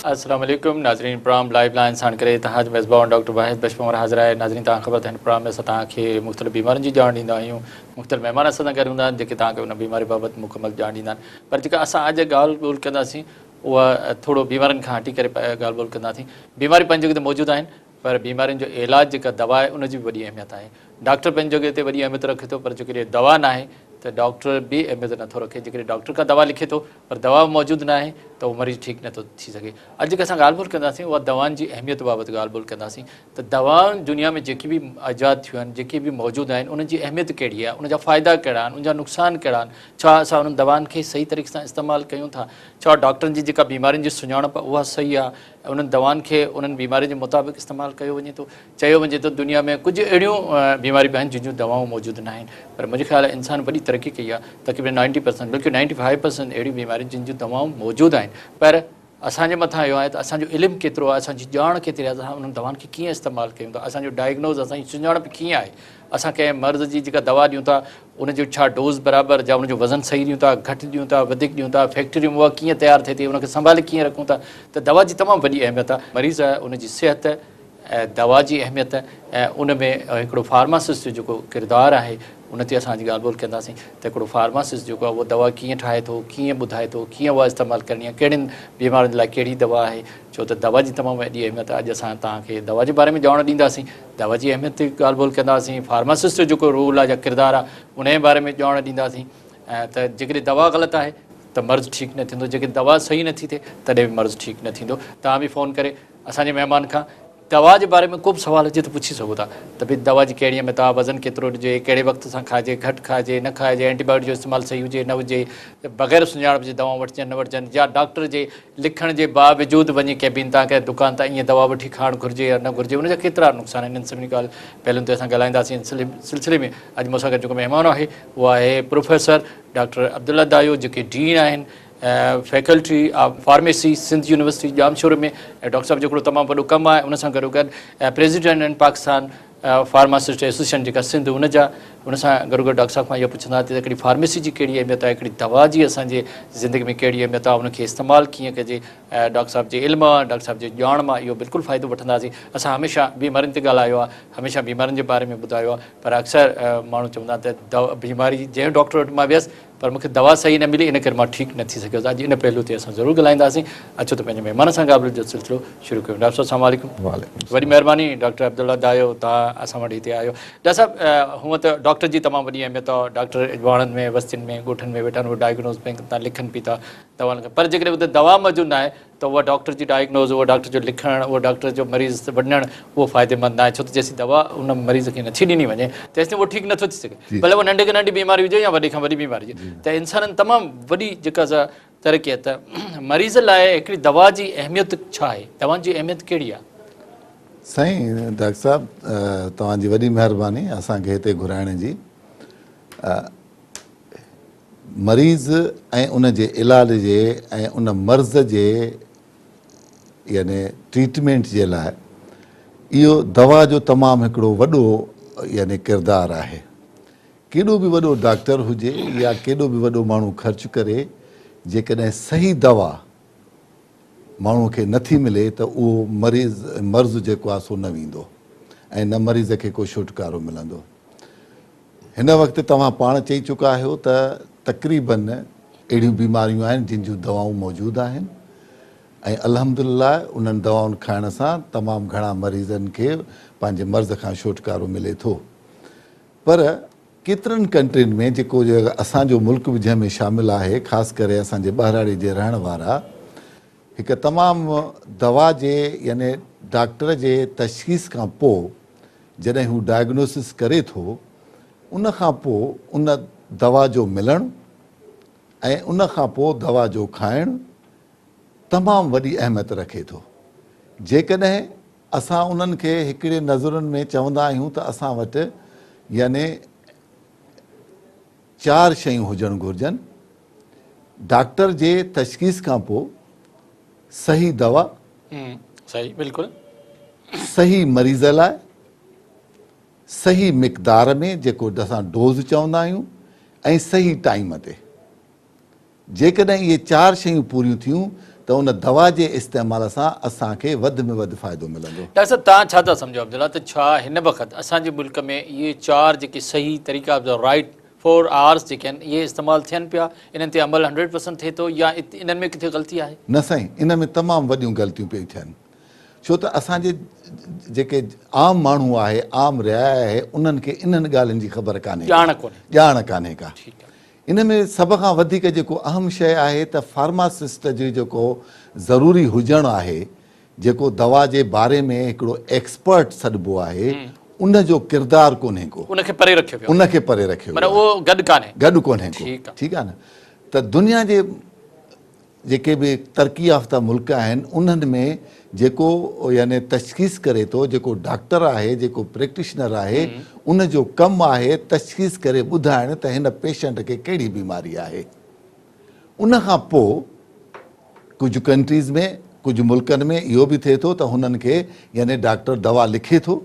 السلام عليڪم ناظرين پروگرام لائيو لائين ساڻ ڪري توهان جو ميزبان ڊاڪٽر واحد بخش پنهور حاضر آهي ناظرين توهان خبر ته هن پروگرام ۾ اسان توهان کي مختلف بيمارين جي ڄاڻ ڏيندا آهيون مختلف مهمان اسان سان گڏ هوندا آهن جيڪي توهان کي ان بيماري بابت مڪمل ڄاڻ ڏيندا آهن پر جيڪا اسان اڄ ڳالهه ٻولهه ڪنداسين اها ٿورو بيمارين کان هٽي ڪري ڳالهه ٻولهه ڪنداسين بيماريون پنهنجي جڳهه تي موجود آهن پر بيمارين جو علاج جيڪا دوا آهي ان جي به وڏي اهميت آهي ڊاڪٽر پنهنجي جڳهه تي وڏي اهميت رکي ٿو پر جيڪڏهن دوا ناهي ته ڊاڪٽر به اهميت نٿو رکي جيڪڏهن ڊاڪٽر ڪا دوا لکي ٿو پر دوا به موجود ناهي ته اهو مريض ٺيڪ نٿو ٿي سگهي. اڄ جيڪا اسان ڳالهه ٻولهه ڪنداسين اها دوائن جي اهميت بابت ڳالهه ٻولهه ڪنداسين ته دوائن دنيا ۾ جيڪي به ايجاد ٿيون آهن جيڪي به موجود آهن انهن جي اهميت ڪهڙي آهي ان جا فائدا ڪهڙا آهن ان جا نقصان ڪهڙا آهن ڇا اسان انهن دوائن کي صحيح طريقي سان استعمال ڪيون ٿا ڇا ڊاڪٽرن جي جيڪا بيمارين جي سڃاڻپ اها صحيح آهي انهن دوائن کي انهن بيمارين جي مطابق استعمال ڪيو وڃي ٿو چيو وڃي ٿو دنيا ۾ ڪجهه اهڙيون بيماريون به آهن جن جون دوائون موجود ناهن پر منهنجي خيال انسان وڏي ترقي ڪئي آهي تقريبن نائنٽي پرسنٽ بلڪه نائنٽي فائيو پرسنٽ اهڙيون بيماريون جن جون دوائون موجود آهن پر اسان جي مٿان اهو آهي ته اسان جو علم ڪيترو آهي اسان جي ڄاڻ ڪيتري آهي اسان انهن دوائن کي ڪيئن استعمال ڪيون ٿا اسان جو ڊائگنوز اسان جي سڃاڻپ ڪيئن آهي اسان ڪنهن مرض جي جيڪا دوا ڏيون ٿا ان جو ڇا ڊوز برابر يا ان جو وزن صحيح ڏيون ٿا گهٽ ڏيون ٿا وڌيڪ ڏيون ٿا فيڪٽريون اها ڪيئن تيار ٿئي ٿي ان کي سنڀالي ڪيئن رکون ٿا ته دوا جي تمام وڏي اهميت آهي مريض آهي ان جي صحت دوا جي اهميت ۽ ان ۾ هڪڙو فارماسسٽ جو جيڪو ڪردار آهي ان تي اسان اڄ ڳالهه ٻولهه ڪنداسين ته هڪڙو فارماسسٽ جيڪو آهي اهو دوا ڪيئن ٺاهي ٿو ڪيئن ٻڌائي ٿو ڪيئن اها استعمال ڪرڻي آهي ڪهڙين بيمارين لاء ڪهڙي دوا آهي ڇو ته دوا جي تمام وڏي اهميت آهي اڄ اسان توهان کي دوا جي باري ۾ ڄاڻ ڏينداسين دوا جي اهميت تي ڳالهه ٻولهه ڪنداسين فارماسسٽ جو جيڪو رول آهي يا ڪردار آهي ان جي باري ۾ ڄاڻ ڏينداسين ته جيڪڏهن دوا غلط آهي ته مرض ٺيڪ نه ٿيندو جيڪڏهن دوا صحيح نٿي ٿئي تڏهن به مرض ٺيڪ نه ٿيندو توهان به فون ڪري اسان جي مهمان کان دوا جي باري ۾ ڪو به سوال هجي ته پڇي سگهو ٿا ته ڀي دوا جي ڪهڙي اهميت آهي، وزن ڪيترو ڏجي، ڪهڙي وقت سان کائجي، گهٽ کائجي، نه کائجي، اينٽي بايوٽڪ جو استعمال صحيح هجي نه هجي، بغير سڃاڻپ جي دوائون وٺجن نه وٺجن يا ڊاڪٽر جي لکڻ جي باوجود وڃي ڪيبين تان ڪنهن دڪان تان ائين دوا وٺي کائڻ گهرجي يا نه گهرجي ان جا ڪيترا نقصان آهن انهن سڀني ڳالهه پهلوئن تي اسان ڳالهائينداسين ان سلسلي ۾ اڄ مون سان گڏ جيڪو مهمان آهي اهو آهي پروفيسر ڊاڪٽر عبدالله دايو جيڪي ڊين آهن faculty of pharmacy Sindh university Jamshoro ۾ ۽ doctor صاحب جو هڪڙو تمام وڏو ڪم آهي ان سان گڏو گڏ پريزيڊنٽ آهن پاڪستان فارماسسٽ ايسوسيئيشن جيڪا سنڌ ان جا ان سان گڏو گڏ ڊاڪٽر صاحب کان اهو پڇندا ته هڪڙي فارميسي جي ڪهڙي اهميت آهي هڪڙي دوا جي اسان جي زندگي ۾ ڪهڙي اهميت آهي ان کي استعمال ڪيئن ڪجي ڊاڪٽر صاحب جي علم مان ڊاڪٽر صاحب جي ڄاڻ مان اهو بلڪل فائدو وٺنداسين اسان هميشه بيمارين تي ڳالهايو آهي هميشه بيمارين جي باري ۾ ٻڌايو آهي پر اڪثر ماڻهو چوندا آهن ته بيماري جنهن ڊاڪٽر وٽ مان ويس پر مون کي دوا صحيح نه ملي ان ڪري مان ٺيڪ نه ٿي سگهيس اڄ ان پهلو تي اسان ضرور ڳالهائينداسين اچو ته پنهنجي مهمان سان ڳالهه ٻولهه جو سلسلو شروع ڪيون ڊاڪٽر صاحب السلام عليڪم وعليڪم وڏي مهرباني ڊاڪٽر عبدالله دايو توهان اسان وٽ هتي آيو ڊاڪٽر صاحب هونء ته ڊاڪٽر جي تمام وڏي اهميت آهي ڊاڪٽر واڙن ۾ وستين ۾ ڳوٺن ۾ ويٺا آهن اهي ڊائگنوز پين ٿا لکن پي ٿا دوا پر جيڪڏهن اتي دوا موجود نه آهي ته اها ڊاڪٽر جي ڊائگنوز، اهو ڊاڪٽر جو لکڻ، اهو ڊاڪٽر جو مريض وڃڻ اهو فائديمند ناهي ڇو ته جيسين دوا ان مريض کي نٿي ڏني وڃي تيسين اهو ٺيڪ نٿو ٿي سگهي ڀلي اها ننڍي کان ننڍي بيماري هجي يا وڏي کان وڏي بيماري هجي ته انسانن تمام وڏي جيڪا سا ترقي آهي ته مريض لاء هڪڙي دوا جي اهميت ڇا آهي دوائن جي اهميت ڪهڙي آهي؟ سائين ڊاڪٽر صاحب توهان جي وڏي مهرباني اسان کي هتي گهرائڻ جي. مريض ۽ ان جي علاج جي ۽ ان مرض جي يعني ٽريٽمينٽ جي لاء اهو دوا جو تمام هڪڙو وڏو يعني ڪردار آهي. ڪيڏو به وڏو ڊاڪٽر هجي يا ڪيڏو به وڏو ماڻهو خرچ ڪري جيڪڏهن صحيح دوا ماڻهو کي نٿي ملي ته اهو مريض مرض جيڪو آهي سو نه ويندو ۽ نه مريض کي ڪو ڇوٽڪارو ملندو. هن وقت توهان پاڻ چئي چڪا آهيو ته تقريبن اهڙيون بيماريون آهن جن جون دوائون موجود آهن ۽ الحمدلله انهن دوائن کائڻ سان تمام گهڻا مريضن کي پنهنجي مرض کان ڇوٽڪارو ملي ٿو پر ڪيترن ڪنٽرين ۾ جيڪو اسان جو ملڪ به جنهن ۾ شامل آهي خاص ڪري اسان جي ٻهراڙي جي رهڻ وارا هڪ تمام دوا جي يعني ڊاڪٽر جي تشخيص کان پوء جڏهن هو ڊائگنوسس ڪري ٿو ان کان پوء ان دوا جو ملڻ ۽ ان کان پوء دوا جو کائڻ تمام وڏي اهميت رکي ٿو. جيڪڏهن اسان انهن کي هڪڙي نظرن ۾ چوندا آهيون ته اسان وٽ يعني چار شيون هجڻ گهرجن، ڊاڪٽر جي تشخيص کان پوء صحيح دوا، صحيح بلڪل. صحيح مريض لاء صحيح مقدار ۾ جيڪو اسان ڊوز چوندا آهيون ۽ صحيح ٽائيم تي. جيڪڏهن اهي چار شيون پوريون ٿيون ته ان دوا جي استعمال سان اسان کي وڌ ۾ وڌ فائدو ملندو. ڊاڪٽر صاحب توهان ڇا ٿا سمجهو عبدالله ته ڇا هن وقت اسان جي ملڪ ۾ اهي چار جيڪي صحيح طريقا رائيٽ فور آرز جيڪي آهن اهي استعمال ٿين پيا انهن تي عمل هنڊريڊ پرسنٽ ٿئي ٿو يا انهن ۾ ڪٿي غلطي آهي؟ نه سائين ان ۾ تمام وڏيون غلطيون پيون ٿين ڇو ته اسان جي جيڪي عام ماڻهو آهي عام رعايا آهي انهن کي انهن ڳالهين جي خبر ڪانهي ڪا ڄاڻ ڪونهي. ڄاڻ ڪانهي ڪا. ٺيڪ آهي. ان ۾ سڀ کان وڌيڪ جيڪو اهم شيء آهي ته فارماسسٽ جي جيڪو ضروري هجڻ آهي جيڪو دوا جي باري ۾ هڪڙو ايڪسپرٽ سڏبو آهي ان جو ڪردار ڪونهي ڪو. ان کي پري رکيو ويو ان کي پري رکيو معنيٰ ويو آهي. اهو گڏ ڪانهي. گڏ ڪونهي ڪو. ٺيڪ آهي. ٺيڪ آهي نه ته دنيا جي جيڪي به ترقي يافته ملڪ آهن انهن ۾ جيڪو يعني تشخيص ڪري ٿو جيڪو ڊاڪٽر آهي جيڪو پريڪٽيشنر آهي ان جو ڪم آهي تشخيص ڪري ٻڌائڻ ته هن پيشنٽ کي ڪهڙي بيماري آهي ان کان پوء ڪجهه ڪنٽريز ۾ ڪجهه ملڪن ۾ اهو به ٿئي ٿو ته هنن کي يعني ڊاڪٽر دوا لکي ٿو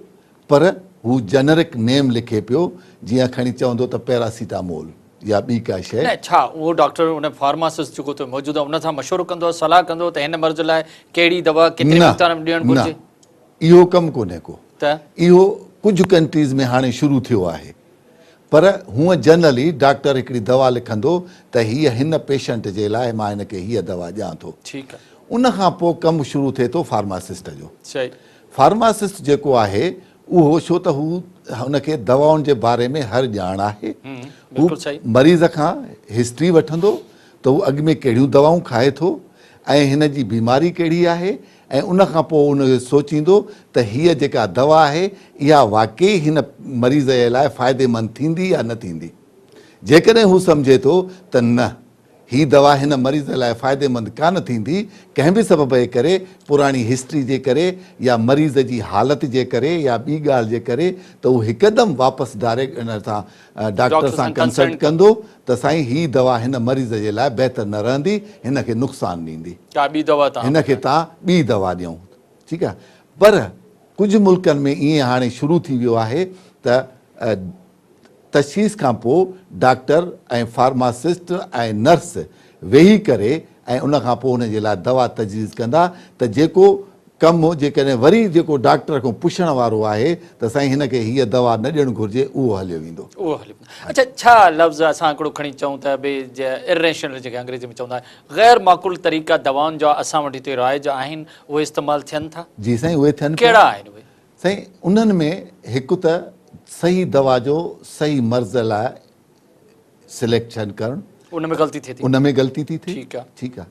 پر هو جنرڪ نيم لکي پيو جيئن کڻي چوندو ته پيراسيٽامول يا ٻي ڪا شيء. نه ڇا اهو ڊاڪٽر ان فارماسسٽ جيڪو اتي موجود آهي ان سان مشورو ڪندو صلاح ڪندو ته هن مرض لاء ڪهڙي دوا ڪيتري نه مقدار ۾ ڏيڻ نه گهرجي؟ اهو ڪم ڪونهي ڪو. ته؟ اهو ڪجهه ڪنٽريز ۾ هاڻي شروع ٿيو آهي پر هونء جنرلي ڊاڪٽر هڪڙي دوا لکندو ته هيء هن پيشنٽ جي لاء مان هن کي هيء دوا ڏيان ٿو. ٺيڪ آهي. ان کان پوء ڪم شروع ٿئي ٿو فارماسسٽ جو. صحيح. فارماسسٽ جيڪو آهي اهو ڇو ته هو هن کي دوائن جي باري ۾ هر ڄاڻ آهي هو مريض کان هسٽري وٺندو ته هو اڳ ۾ ڪهڙيون دوائون کائي ٿو ۽ هن جي بيماري ڪهڙي آهي ۽ ان کان پوء ان کي سوچيندو ته هيء جيڪا دوا آهي اها واقعي هن مريض جي لاء فائديمند ٿيندي يا نه ٿيندي جيڪڏهن هو سمجهي ٿو ته نه هي دوا هن مريض لاء فائديمند ڪانه ٿيندي، ڪنهن به سبب جي ڪري، پراڻي هسٽري جي ڪري يا مريض جي حالت جي ڪري يا ٻي ڳالهه جي ڪري ته هو هڪدم واپس ڊائريڪٽ ان سان ڊاڪٽر سان ڪنسلٽ ڪندو ته سائين هي دوا هن مريض جي لاء بهتر نه رهندي هن کي نقصان ڏيندي هن کي تان ٻي دوا ڏيون ٺيڪ آهي پر ڪجهه ملڪن ۾ ائين هاڻي شروع ٿي ويو آهي ته تشخيص کان پوء ڊاڪٽر ۽ فارماسسٽ ۽ نرس ويهي ڪري ۽ ان کان پوء ان جي لاء دوا تجويز ڪندا ته جيڪو ڪم جيڪڏهن وري جيڪو ڊاڪٽر کان پڇڻ وارو آهي ته سائين هن کي هيء دوا نه ڏيڻ گهرجي اهو هليو ويندو. اهو هليو ويندو. اڇا ڇا لفظ اسان هڪڙو کڻي چئون ته به Irrational جيڪي انگريزي ۾ چوندا آهن غير معقول طريقا دوائن جا اسان وٽ هتي رائج آهن اهي استعمال ٿين ٿا؟ جي سائين اهي ٿين پيا. ڪهڙا آهن اهي؟ سائين انهن ۾ هڪ ته صحيح دوا جو صحيح مرض لاء سليڪشن ڪرڻ. ان ۾ غلطي ٿئي ٿي. ان ۾ غلطي ٿي ٿئي. ٺيڪ آ. ٺيڪ آ.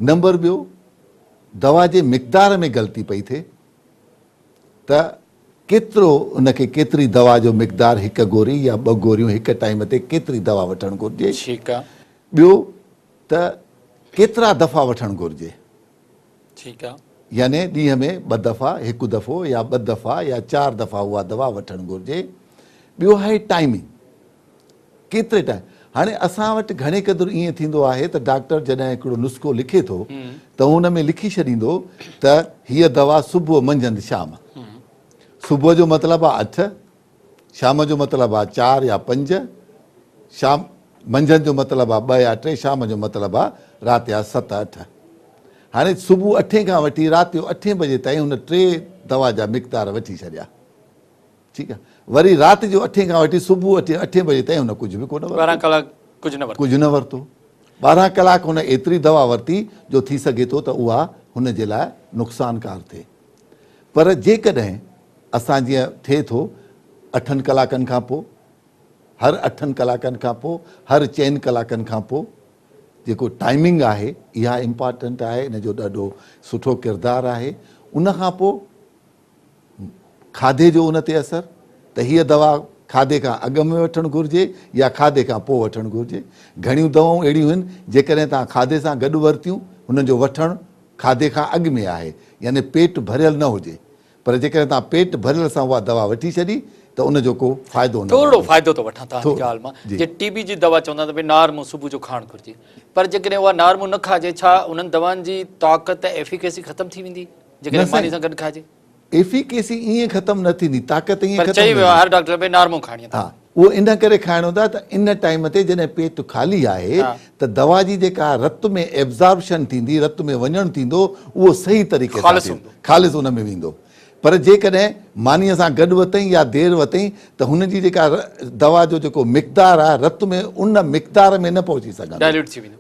نمبر ٻيو دوا جي مقدار ۾ غلطي پئي ٿئي ته ڪيترو ان کي ڪيتري دوا جو مقدار هڪ گوري يا ٻه گوريون هڪ ٽائيم تي ڪيتري دوا وٺڻ گهرجي. ٺيڪ آ. ٻيو ته ڪيترا دفعا وٺڻ گهرجي. ٺيڪ آ. يعني ڏينهن ۾ ٻه دفعا، هڪ دفعو يا ٻه دفعا يا چار دفعا اها دوا وٺڻ گهرجي. ٻيو آهي ٽائمنگ، ڪيتري ٽائيم، هاڻي اسان وٽ گهڻي قدر ائين ٿيندو آهي ته ڊاڪٽر جڏهن هڪڙو نسخو لکي ٿو ته ان ۾ لکي ڇڏيندو ته هيء دوا صبح، منجهند، شام. صبح جو مطلب آ اٺ، شام جو مطلب آ چار يا پنج، شام، منجهند جو مطلب آ ٻه يا ٽي، شام جو مطلب آ رات جا ست اٺ. هاڻي صبح اٺين کان وٺي رات جو اٺين بجي تائين هن ٽي دوا جا مقدار وٺي ڇڏيا. ٺيڪ آ. وري رات جو اٺين کان وٺي صبح اٺين بجي تائين هن ڪجهه به ڪونه ورتو. 12 ڪلاڪ ڪجهه نه ورتو. ڪجهه نه ورتو. 12 ڪلاڪ هن ايتري دوا ورتي جو ٿي سگهي ٿو ته اها هن جي لاء نقصانڪار ٿئي. پر جيڪڏهن اسان جيئن ٿئي ٿو اٺن ڪلاڪن کان پوء، هر اٺن ڪلاڪن کان پوء، هر چئن ڪلاڪن کان پوء جيڪو ٽائمنگ آهي اها امپارٽنٽ آهي ان جو ڏاڍو سٺو ڪردار آهي. ان کان پوء کاڌي جو ان تي اثر ته هيء دوا کاڌي کان اڳ ۾ وٺڻ گهرجي يا کاڌي کان پوء وٺڻ گهرجي. گهڻيون دوائون اهڙيون آهن جيڪڏهن توهان کاڌي سان گڏ ورتيون هنن جو وٺڻ کاڌي کان اڳ ۾ آهي يعني پيٽ ڀريل نه هجي پر جيڪڏهن توهان پيٽ ڀريل سان اها دوا وٺي ڇڏي ته ان جو ڪو فائدو نه ٿورڙو ملندو. فائدو ٿو وٺان توهان جي ڳالهه مان جي. جي ٽي بي جي دوا چوندا ته ڀئي نارمو صبح جو کائڻ گهرجي پر جيڪڏهن اها نارمو نه کائجي ڇا انهن دوائن جي طاقت Efficacy ختم ٿي ويندي نه جيڪڏهن ماني سائين سان گڏ کائجي؟ Efficacy ائين ختم نه ٿيندي طاقت ائين پر ختم چئي نه ويو آهي ٿيندي. هر ڊاڪٽر ڀئي نارمو کائڻي اٿو. ها اهو ان ڪري کائڻو هوندو آهي ته ان ٽائيم تي جڏهن پيٽ خالي آهي ته دوا جي جيڪا رت ۾ ايبزاربشن ٿيندي، رت ۾ وڃڻ ٿيندو، اهو صحيح طريقي سان ٿيندو، خالص ان ۾ ويندو. پر جيڪڏهن مانيء سان گڏ وتئين يا دير وتئين ته هن جي جيڪا دوا جو جيڪو مقدار آهي رت ۾ ان مقدار ۾ نه پهچي سگهندو. ڊائليوٽ ٿي ويندو.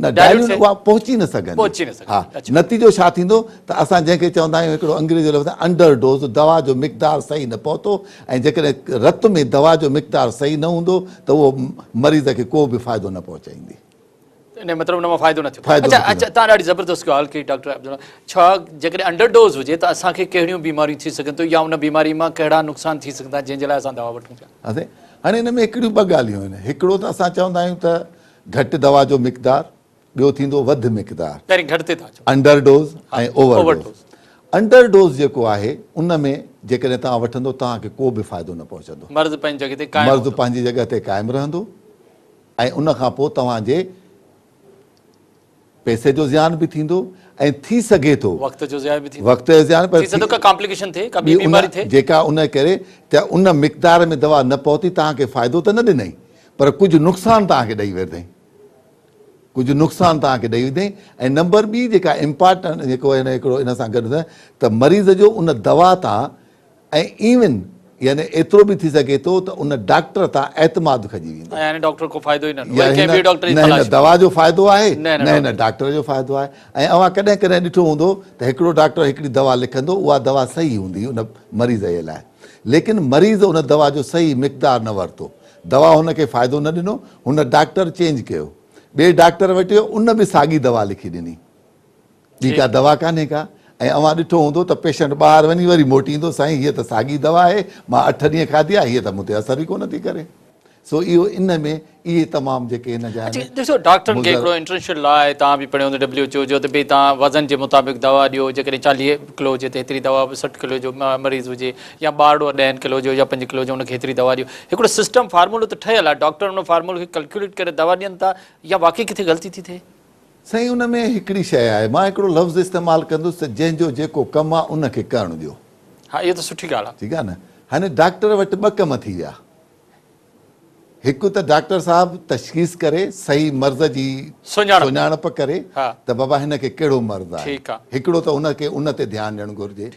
نه ڊائليوٽ اها پهچي نه سگهندي. ها نتيجو ڇا ٿيندو ته اسان جنهن کي چوندا آهيون هڪڙو انگريزي لفظ آهي انڊر ڊوز دوا جو مقدار صحيح نه پهتو ۽ جيڪڏهن رت ۾ دوا جو مقدار صحيح نه هوندو ته اهو مريض کي ڪو به فائدو نه پهچائيندي. ان مطلب ان مان فائدو نه ٿيو. اڇا اڇا تان ڏاڍي زبردست ڳالهه ڪئي ڊاڪٽر عبدالله ڇا جيڪڏهن انڊر ڊوز هجي ته اسان کي ڪهڙيون بيماريون ٿي سگهن ٿيون يا ان بيماري مان ڪهڙا نقصان ٿي سگهن ٿا جنهن جي لاء اسان دوا وٺون پيا. ها سائين هاڻي ان ۾ هڪڙيون ٻه ڳالهيون آهن هڪڙو ته اسان چوندا آهيون ته گهٽ دوا جو مقدار ٻيو ٿيندو وڌ مقدار. پهرين گهٽ تي ٿا اچون. Under dose ۽ over dose. Under dose جيڪو آهي ان ۾ جيڪڏهن توهان وٺندو توهان کي ڪو به فائدو نه پهچندو. مرض پنهنجي جڳهه تي قائم مرض پنهنجي جڳهه تي قائم رهندو ۽ ان کان پوء توهان جي پئسي جو زيان به ٿيندو ۽ ٿي سگهي ٿو وقت جو زيان به ٿيندو. وقت جو زيان پر ٿي سگهي ٿو ڪا ڪامپليڪيشن ٿئي ڪا ٻي بيماري ٿئي. جيڪا ان ڪري ته ان مقدار ۾ دوا نه پهتي توهان کي فائدو ته نه ڏنائين پر ڪجهه نقصان توهان کي ڏئي ويندائين ڪجهه نقصان توهان کي ڏئي ويندائين ۽ نمبر ٻي جيڪا امپارٽنٽ جيڪو هن هڪڙو ان سان گڏ ته مريض جو ان دوا تان ۽ ايون يعني ايترو به ٿي سگهي ٿو ته ان ڊاڪٽر تان اعتماد کڄي ويندو. يعني ڊاڪٽر ڪو فائدو ئي نه ڏنو وري ڪنهن ٻئي ڊاڪٽر جي نه هن تلاش. دوا جو فائدو آهي نه هن ڊاڪٽر جو فائدو آهي ۽ اوهان ڪڏهن ڪڏهن ڏٺو هوندو ته هڪڙو ڊاڪٽر هڪڙي دوا لکندو اها دوا صحيح هوندي ان مريض جي لاء ليڪن مريض ان دوا جو صحيح مقدار نه ورتو دوا هن کي فائدو نه ڏنو هن ڊاڪٽر چينج ڪيو ٻئي ڊاڪٽر وٽ ويو ان به ساڳي دوا لکي ڏني ٻي ڪا دوا ڪانهي ڪا ۽ اوهان ڏٺو هوندو ته پيشنٽ ٻاهر وڃي وري موٽي ايندو سائين هيء ته ساڳي دوا آهي مان اٺ ڏينهن کاڌي آهي هيء ته مون تي اثر ئي ڪونه ٿي ڪري سو اهو ان ۾ اهي تمام جيڪي هن جا آهن ڏسو ڊاڪٽرن کي هڪڙو انٽرنيشنل لا آهي توهان به پڙهيو هوندو ڊبليو ايڇ او جو ته ڀئي توهان وزن جي مطابق دوا ڏيو جيڪڏهن 40 ڪلو هجي ته هيتري دوا 60 ڪلو جو مريض هجي يا ٻارڙو 10 ڪلو جو يا 5 ڪلو جو ان کي هيتري دوا ڏيو هڪڙو سسٽم فارمولو ته ٺهيل آهي ڊاڪٽر ان فارمولي کي ڪلڪيوليٽ ڪري دوا ڏين ٿا يا واقعي ڪٿي غلطي ٿي ٿئي؟ سائين ان ۾ هڪڙي شيء آهي مان هڪڙو لفظ استعمال ڪندس ته جنهن جو جيڪو ڪم آهي ان کي ڪرڻ ڏيو. ها اهو ته سٺي ڳالهه آهي. ٺيڪ آهي نه هاڻي ڊاڪٽر وٽ ٻه ڪم ٿي ويا هڪ ته ڊاڪٽر صاحب تشخيص ڪري صحيح مرض جي سڃاڻپ ڪري ته بابا هن کي ڪهڙو مرض آهي هڪڙو ته ان کي ان تي ڌيان ڏيڻ گهرجي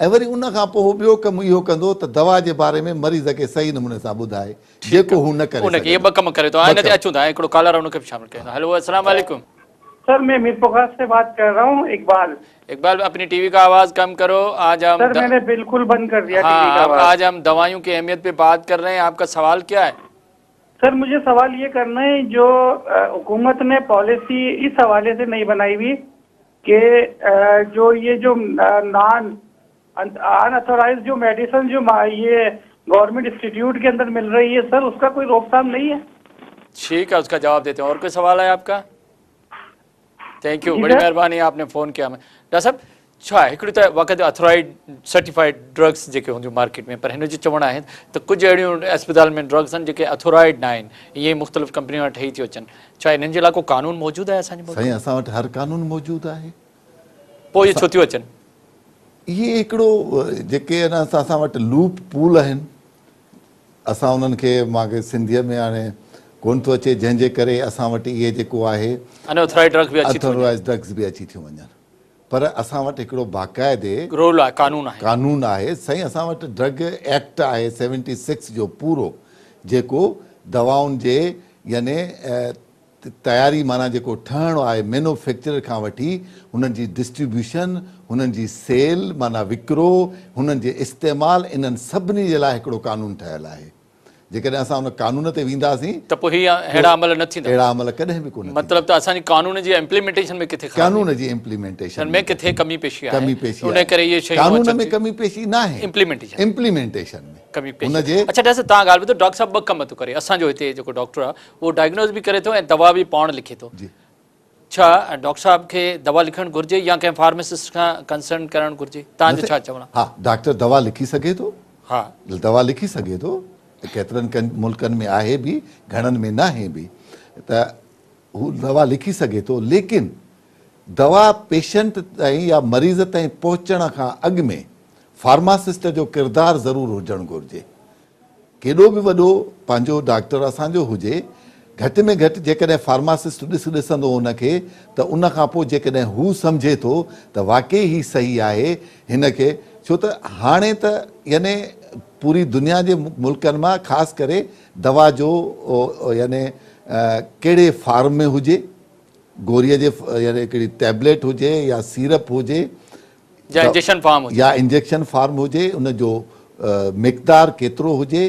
۽ وري ان کان پوء هو ٻيو ڪم اهو ڪندو ته دوا جي باري ۾ مريض کي صحيح نموني سان ٻڌائي جيڪو هو نه ڪري سگهندو. اهي ٻه ڪم ڪري ٿو ان تي اچون ٿا هڪڙو ڪالر ان کي به شامل ڪيون ٿا هلو السلام عليڪم. سر مين ميرپورخاص سي بات ڪر رها هون اقبال. اقبال اپني ٽي وي کا آواز ڪم ڪرو آج هم سر مين ني بلڪل بند ڪر ديا ٽي وي کا آواز. آج هم دوائيون ڪي اهميت پي بات ڪر رهي هين آپ کا سوال ڪيا هي. سر مجهي سوال يه ڪرنا هي جو حڪومت ني پاليسي اس حوالي سي نهي بنائي هئي ڪي جو يه جو نان ان اتھورائز جو ميڊيسن جو يه گورنمينٽ انسٽيٽيوٽ ڪي اندر مل رهي هي سر اس کا ڪوئي روڪ ٿام نهي هي. ٺيڪ هي اس کا جواب ديتي هون اور ڪوئي سوال هي آپ کا. Thank you بڙي مهرباني آپ ني فون ڪيا همين ڊاڪٽر صاحب ڇا هڪڙي ته وقت اٿورائيڊ سرٽيفائيڊ ڊرگس جيڪي هونديون مارڪيٽ ۾ پر هن جو چوڻ آهي ته ڪجهه اهڙيون اسپتال ۾ ڊرگس آهن جيڪي اٿورائيڊ نه آهن ائين ئي مختلف ڪمپنيون وٽ ٺهي ٿيون اچن ڇا انهن جي لاء ڪو قانون موجود آهي اسان جي ملڪ سائين اسان وٽ هر قانون موجود آهي پوء اهي ڇو ٿيون اچن اهي هڪڙو جيڪي اسان وٽ لوپ پول آهن اسان انهن کي مان کي سنڌيء ۾ هاڻي ڪونه ٿو اچي جنهن جي ڪري اسان وٽ اهي جيڪو آهي ان اٿورائيڊ ڊرگس به اچي ٿيون وڃن. اٿورائيڊ ڊرگس به اچي ٿيون وڃن پر اسان وٽ هڪڙو باقاعدي رول آهي قانون آهي. قانون آهي سائين اسان وٽ ڊرگ ايڪٽ آهي سيونٽي سڪس جو پورو جيڪو دوائن جي يعني تياري معنيٰ جيڪو ٺهڻ آهي مينوفيڪچرر کان وٺي هنن جي ڊسٽريبيوشن، هنن جي سيل معنيٰ وڪرو، هنن جي استعمال انهن سڀني جي لاء هڪڙو قانون ٺهيل آهي. جيڪڏهن اسان ان قانون تي وينداسين ته پوء هي اهڙا عمل نه ٿيندا. اهڙا عمل ڪڏهن به ڪونه ٿيندا. مطلب ته اسان جي قانون جي امپليمينٽيشن ۾ ڪٿي خرابي. قانون جي امپليمينٽيشن ۾ ڪٿي ڪمي پيشي آهي. ڪمي پيشي آهي. ان ڪري اهي شيون قانون ۾ ڪمي پيشي ناهي. امپليمينٽيشن. امپليمينٽيشن ۾. ڪمي پيشي. اڇا ڊاڪٽر صاحب توهان ڳالهه ٻڌو ڊاڪٽر صاحب ٻه ڪم ٿو ڪري اسان جو هتي جيڪو ڊاڪٽر آهي اهو ڊائگنوز به ڪري ٿو ۽ دوا به پاڻ لکي ٿو. ڇا ڊاڪٽر صاحب کي دوا لکڻ گهرجي يا ڪنهن فارماسسٽ کان ڪنسرن ڪرڻ گهرجي؟ توهان جو ڇا چوڻ آهي؟ ها ڊاڪٽر دوا لکي سگهي ٿو. ها. دوا لکي سگهي ٿو. ڪيترن ملڪن ۾ آهي به گهڻن ۾ ناهي به ته هو دوا لکي سگهي ٿو ليڪن دوا پيشنٽ تائين يا مريض تائين پهچڻ کان اڳ ۾ فارماسسٽ جو ڪردار ضرور هجڻ گهرجي. ڪيڏو به وڏو پنهنجو ڊاڪٽر اسان جو هجي، گهٽ ۾ گهٽ جيڪڏهن فارماسسٽ ڏس ڏسندو ان کي ته ان کان پوء جيڪڏهن هو سمجهي ٿو ته واقعي هي صحيح آهي هن کي ڇو ته هاڻي ته يعني پوري دنيا جي ملڪن مان خاص ڪري دوا جو يعني ڪهڙي فارم ۾ هجي گوريء جي يعني هڪڙي ٽيبليٽ هجي يا سيرپ هجي يا انجيڪشن فارم هجي. يا انجيڪشن فارم هجي ان جو مقدار ڪيترو هجي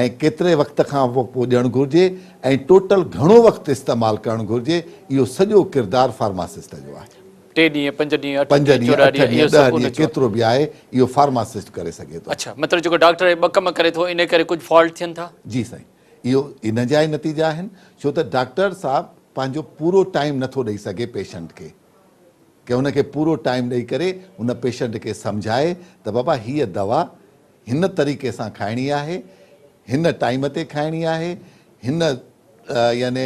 ۽ ڪيتري وقت کان پوء ڏيڻ گهرجي ۽ ٽوٽل گهڻو وقت استعمال ڪرڻ گهرجي اهو سڄو ڪردار فارماسسٽ جو آهي. ٽي ڏينهن، پنج ڏينهن، اٺ پنج ڏينهن، ڏينهن، 14 اٺ ڏينهن ڏينهن، اهو ڏهه سڀ ان ڏينهن جو آهي. ڪيترو به آهي اهو فارماسسٽ ڪري سگهي ٿو. اڇا مطلب جيڪو ڊاڪٽر اهي ٻه ڪم ڪري ٿو انهي ڪري ڪجهه فالٽ ٿين ٿا؟ جي سائين اهو ان جا ئي نتيجا آهن ڇو ته ڊاڪٽر صاحب پنهنجو پورو ٽائيم نٿو ڏئي سگهي پيشنٽ کي. ڪي هن کي پورو ٽائيم ڏئي ڪري ان پيشنٽ کي سمجهائي ته بابا هيء دوا هن طريقي سان کائڻي آهي، هن ٽائيم تي کائڻي آهي، هن يعني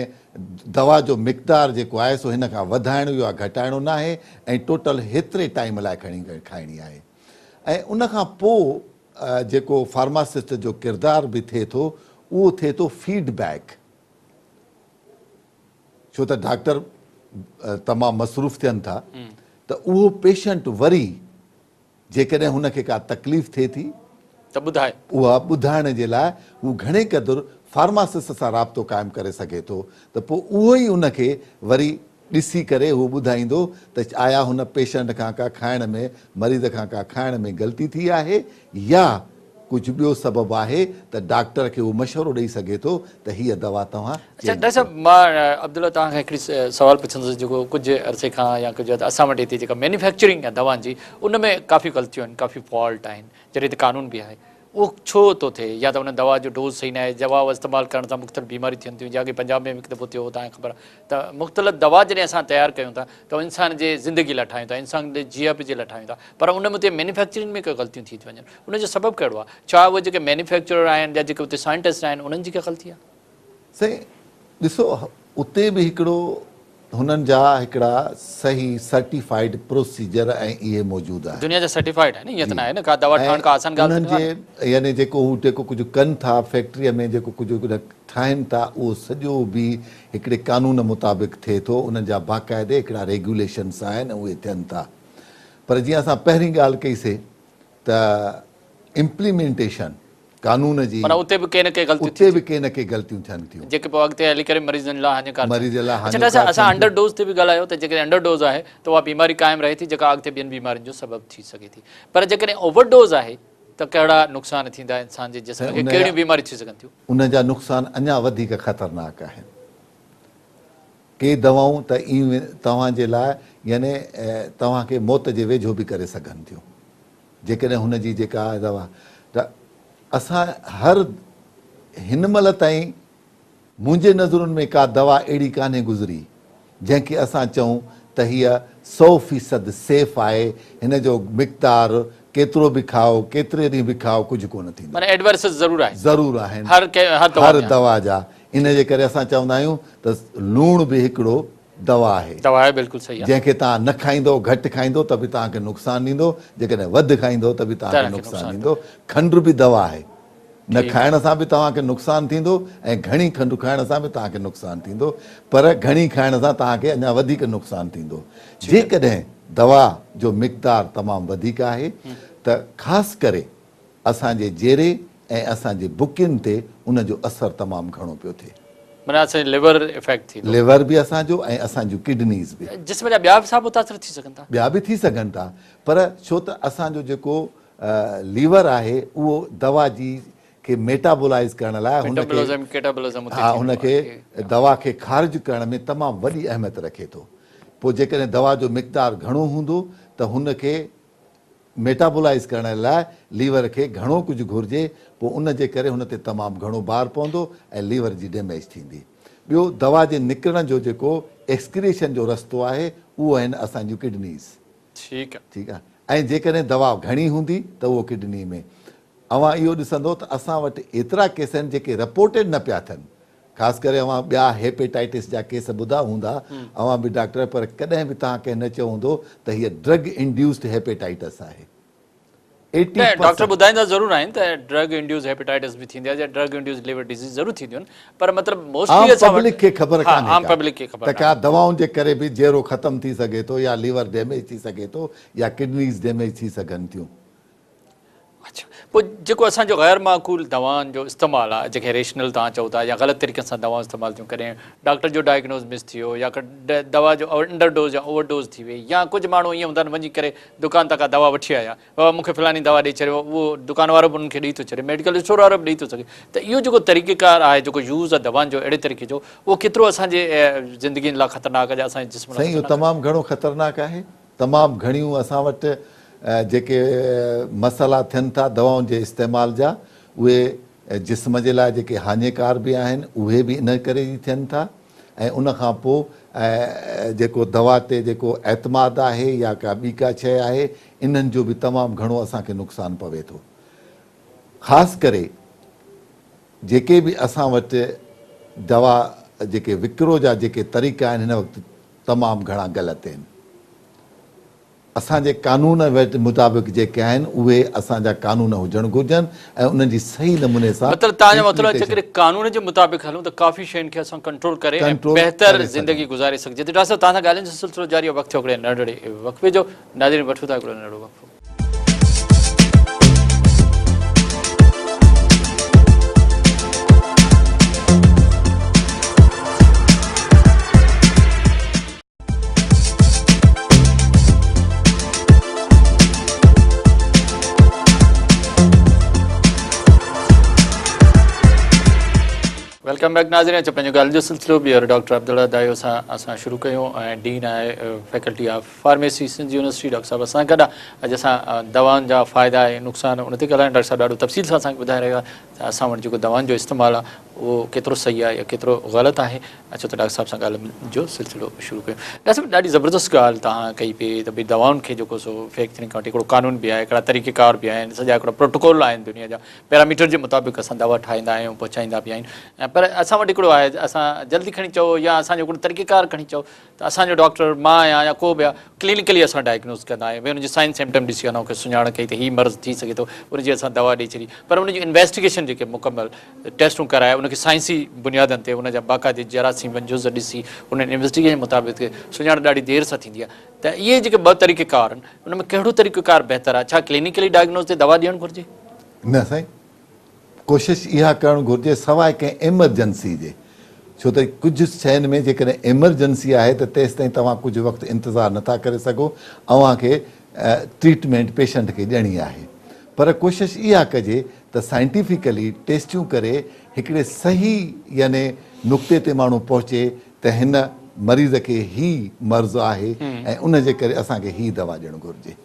دوا جو مقدار جيڪو آهي سو هن کان وڌائڻو يا گهٽائڻو ناهي ۽ ٽوٽل هيتري ٽائيم لاء کڻي کائڻي آهي ۽ ان کان پوء جيڪو فارماسسٽ جو ڪردار به ٿئي ٿو اهو ٿئي ٿو فيڊ بيڪ. ڇو ته ڊاڪٽر تمام مصروف ٿين ٿا ته اهو پيشنٽ وري جيڪڏهن هن کي ڪا تڪليف ٿئي ٿي ته ٻڌائي. اها ٻڌائڻ جي لاء هو گهڻي قدر فارماسسٽ سان رابطو قائم ڪري سگهي ٿو ته پوء اهو ئي ان کي وري ڏسي ڪري هو ٻڌائيندو ته آيا هن پيشنٽ کان ڪا کائڻ ۾ مريض کان ڪا کائڻ ۾ غلطي ٿي آهي يا ڪجهه ٻيو سبب آهي ته ڊاڪٽر کي اهو مشورو ڏئي سگهي ٿو ته هيء دوا توهان اڇا چينج ڊاڪٽر ڪيو. صاحب مان عبدالله توهان کان هڪڙي سوال پڇندس جيڪو ڪجهه عرصي کان يا ڪجهه اسان وٽ هتي جيڪا مينوفيڪچرنگ آهي دوائن جي ان ۾ ڪافي غلطيون آهن ڪافي فالٽ آهن جڏهن ته قانون به آهي اهو ڇو ٿو ٿئي يا ته ان دوا جو ڊوز صحيح ناهي دوا استعمال ڪرڻ سان مختلف بيماريون ٿين ٿيون جيئن اڳي پنجاب ۾ به هڪ دفعو ٿيو هو توهان کي خبر آهي ته مختلف دوا جڏهن اسان تيار ڪيون ٿا ته انسان جي زندگي لاء ٺاهيون ٿا انسان جي جيئپ جي لاء ٺاهيون ٿا پر ان ۾ اتي مينوفيڪچرنگ ۾ ڪي غلطيون ٿي ٿيون وڃن ان جو سبب ڪهڙو آهي ڇا اهي جيڪي مينوفيڪچرر آهن يا جيڪي اتي سائنٽسٽ آهن انهن جي ڪا غلطي آهي؟ سائين ڏسو اتي به هڪڙو هنن جا هڪڙا صحيح سرٽيفائيڊ پروسيجر ۽ اهي موجود آهن. دنيا جا سرٽيفائيڊ آهن ائين ته جي ناهي نه ڪا دوا ۽ ٺاهڻ ڪا آسان ڳالهه ته انهن نه آهي. جي يعني جيڪو هو جيڪو ڪجهه ڪن ٿا فيڪٽريء ۾ جيڪو ڪجهه ٺاهين ٿا اهو سڄو به هڪڙي قانون مطابق ٿئي ٿو انهن جا باقاعدي هڪڙا ريگيوليشنس آهن اهي ٿين ٿا پر جيئن اسان پهرين ڳالهه ڪئي سي ته امپليمينٽيشن قانون جي معنيٰ اتي به ڪي نه ڪي غلطيون اتي ٿين به ٿيون. ڪي نه ڪي غلطيون ٿين ٿيون. جيڪي پوء اڳتي هلي ڪري مريضن لاء هاڃيڪار ٿين مريض لاء اڇا ڊاڪٽر هاڃيڪار صاحب اسان ٿين انڊر ٿيون. ڊوز تي به ڳالهايو ته جيڪڏهن انڊر ڊوز آهي ته اها بيماري قائم رهي ٿي جيڪا اڳتي ٻين بيمارين جو سبب ٿي سگهي ٿي پر جيڪڏهن اوور ڊوز آهي ته ڪهڙا نقصان ٿيندا انسان جي جسم سائين کي ان جا ڪهڙيون بيماريون ٿي سگهن ٿيون. ان جا نقصان اڃا وڌيڪ خطرناڪ آهن. ڪي دوائون ته ايون توهان جي لاء يعني توهان کي موت جي ويجهو به ڪري سگهن ٿيون. جيڪڏهن هن جي جيڪا دوا ته اسان هر هن مهل تائين منهنجي نظرن ۾ ڪا دوا اهڙي ڪانهي گذري جنهن کي اسان چئون ته هيء سئو فيصد سيف آهي هن جو مقدار ڪيترو به کائو ڪيتري ڏينهن به کائو ڪجهه ڪونه ٿيندو. معنيٰ ايڊورسز ضرور آهن. ضرور آهن هر ڪنهن هر دوا هر ۾ آهن. دوا جا ان جي ڪري اسان چوندا آهيون ته لوڻ به هڪڙو دوا آهي. دوا آهي بلڪل صحيح آهي. جنهن کي توهان نه کائيندؤ گهٽ کائيندؤ ته به توهان کي نقصان ڏيندو جيڪڏهن وڌ کائيندؤ ته به توهان کي نقصان ڏيندو. کنڊ به دوا آهي نه کائڻ سان به توهان کي نقصان ٿيندو ۽ گهڻي کنڊ کائڻ سان به توهان کي نقصان ٿيندو پر گهڻي کائڻ سان توهان کي اڃا وڌيڪ نقصان ٿيندو. جيڪڏهن دوا جو مقدار تمام وڌيڪ آهي ته خاص ڪري اسان جي جيري ۽ اسان جي بڪين تي ان جو اثر تمام گهڻو پيو ٿئي. معنيٰ اسان جو ليور افيڪٽ ٿيندو. ليور به اسان جو ۽ اسان جون ڪڊنيز به. جسم جا ٻيا حصا متاثر ٿي سگهن ٿا. ٻيا به ٿي سگهن ٿا پر ڇو ته اسان جو جيڪو ليور آهي اهو دوا جي کي ميٽابولائيز ڪرڻ لاء هن کي ميٽابولزم ڪيٽابولزم اتي ها هن ٿيندو کي آهي. دوا کي خارج ڪرڻ ۾ تمام وڏي اهميت رکي ٿو پوء جيڪڏهن دوا جو مقدار گهڻو هوندو ته هن کي ميٽابولائيز ڪرڻ لاء ليور کي گهڻو ڪجهه گهرجي، پوء ان جي ڪري هن تي تمام گهڻو بار پوندو ۽ ليور جي ڊيميج ٿيندي. ٻيو دوا جي نڪرڻ جو جيڪو ايڪسڪريشن جو رستو آهي اهو آهن اسان جون ڪڊنيز. ٺيڪ آ. ٺيڪ آ ۽ جيڪڏهن دوا گهڻي هوندي ته اهو ڪڊني ۾. اوهان اهو ڏسندو ته اسان وٽ ايترا ڪيس آهن جيڪي رپورٽيڊ نه پيا ٿين. خاص ڪري اوهان ٻيا هيپيٽائٽس جا ڪيس ٻڌا هوندا، اوهان به ڊاڪٽر پر ڪڏهن به توهان ڪنهن نه چيو هوندو ته هيء ڊرگ انڊيوسڊ هيپيٽائٽس آهي. ايٽي نه ڊاڪٽر پرسنٽ. ٻڌائيندا ضرور آهن ته ڊرگ انڊيوز هيپيٽائٽس به ٿيندي آهي يا ڊرگ انڊيوز ليور ڊزيز ضرور ٿينديون آهن پر مطلب موسٽلي عام اسان وٽ پبلڪ کي خبر ها ڪانهي عام ڪا پبلڪ کي خبر ته ڪا ڪانهي. دوائن جي ڪري به جيرو ختم ٿي سگهي ٿو يا ليور ڊيميج ٿي سگهي ٿو يا ڪڊنيز ڊيميج ٿي سگهن ٿيون. اڇا پوء جيڪو اسان جو غير معقول دوائن جو استعمال آهي جنهن کي ريشنل توهان چئو ٿا يا غلط طريقن سان دوائون استعمال ٿيون ڪڏهن ڊاڪٽر جو ڊائگنوز مس ٿي ويو يا دوا جو انڊر ڊوز يا اوور ڊوز ٿي وئي يا ڪجهه ماڻهو ائين هوندا آهن وڃي ڪري دڪان تان ڪا دوا وٺي آيا بابا مون کي فلاني دوا ڏئي ڇڏيو اهو دڪان وارو به انهن کي ڏئي ٿو ڇڏي ميڊيڪل اسٽور وارو به ڏئي ٿو سگهي ته اهو جيڪو طريقيڪار آهي جيڪو يوز آهي دوائن جو اهڙي طريقي جو اهو ڪيترو اسان جي زندگين لاء خطرناڪ آهي يا اسان جي جسم لاء سائين اهو خطرناڪ آهي. تمام گهڻو خطرناڪ آهي تمام گهڻيون اسان وٽ جيڪي مسئلا ٿين ٿا دوائن جي استعمال جا اهي جسم جي لاء جيڪي هاڃيڪار به آهن اهي به ان ڪري ئي ٿين ٿا ۽ ان کان پوء جيڪو دوا تي جيڪو اعتماد آهي يا ڪا ٻي ڪا شيء آهي انهن جو به تمام گهڻو اسان کي نقصان پوي ٿو. خاص ڪري جيڪي به اسان وٽ دوا جيڪي وڪرو جا جيڪي طريقا آهن هن وقت تمام گهڻا غلط آهن. اسان جي قانون مطابق جيڪي آهن اهي اسان جا قانون هجڻ گهرجن ۽ انهن جي صحيح نموني سان مطلب توهان جو مطلب آهي امپليمينٽيشن. جيڪڏهن قانون جي مطابق هلون ته ڪافي شين کي اسان ڪنٽرول ڪري ۽ ڪنٽرول بهتر ڪري زندگي سگهون. گذاري سگهجي ٿي. ڊاڪٽر صاحب توهان سان ڳالهين جو سلسلو جاري آهي وقت ٿيو هڪڙي ننڍڙي وقفي جو ناظرين وٺون ٿا هڪڙو ننڍڙو وقفو. Welcome back ناظرين اچو پنهنجو ڳالهين جو سلسلو ٻيهر ڊاڪٽر عبدالله دايو سان اسان شروع ڪيون ۽ ڊين آهي faculty of pharmacy Sindh university doctor صاحب اسان گڏ اڄ اسان دوائن جا فائدا ۽ نقصان ان تي ڳالهايون ڊاڪٽر صاحب ڏاڍو تفصيل سان اسان کي ٻڌائي رهيو آهي ته اسان وٽ جيڪو دوائن جو استعمال آهي اهو ڪيترو صحيح آهي يا ڪيترو غلط آهي اچو ته ڊاڪٽر صاحب سان ڳالهه جو سلسلو شروع ڪيون. ڊاڪٽر صاحب ڏاڍي زبردست ڳالهه توهان ڪئي پئي ته ڀئي دوائن کي جيڪو سو فيڪٽرين کان وٺي هڪڙو قانون به آهي هڪڙا طريقه ڪار به آهن سڄا هڪڙا پروٽوڪول آهن دنيا جا پيراميٽر جي مطابق اسان دوا ٺاهيندا آهيون پهچائيندا به آهيون پر اسان وٽ هڪڙو آهي اسان جلدي کڻي چئو يا اسان جو هڪڙو طريقه ڪار کڻي چئو ته اسان جو ڊاڪٽر مان آهيان يا ڪو به آهي ڪلينيڪلي اسان ڊائگنوز ڪندا آهيون ڀئي ان جي سائن سمپٽم ڏسي ان کي سڃاڻ ڪئي ته هي مرض ٿي سگهي ٿو ان جي اسان دوا ڏئي ڇڏي پر ان جي انويسٽيگيشن جيڪي مڪمل ٽيسٽون ڪرائي ان کي سائنسي بنيادن تي ان جا باقاعدي جراثيم جز ڏسي انهن انويسٽيگيشن مطابق سڃاڻ ڏاڍي دير سان ٿيندي آهي ته اهي جيڪي ٻه طريقه ڪار آهن ان ۾ ڪهڙو طريقه ڪار بهتر آهي ڇا ڪلينيڪلي ڊائگنوز تي دوا ڏيڻ گهرجي؟ نه سائين ڪوشش اها ڪرڻ گهرجي سواء ڪنهن ايمرجنسي جي ڇو ته ڪجهه شين ۾ جيڪڏهن ايمرجنسي آهي ته تيستائين توهان ڪجهه وقت انتظار نٿا ڪري سگهو اوهان کي ٽريٽمينٽ پيشنٽ کي ڏيڻي آهي پر ڪوشش اها ڪجي ته سائنٽيفڪلي ٽيسٽيون ڪري هڪڙي صحيح يعني نقطي تي ماڻهو پهچي ته هن مريض کي هي مرض آهي ۽ ان جي ڪري اسان کي هي دوا ڏيڻ گهرجي.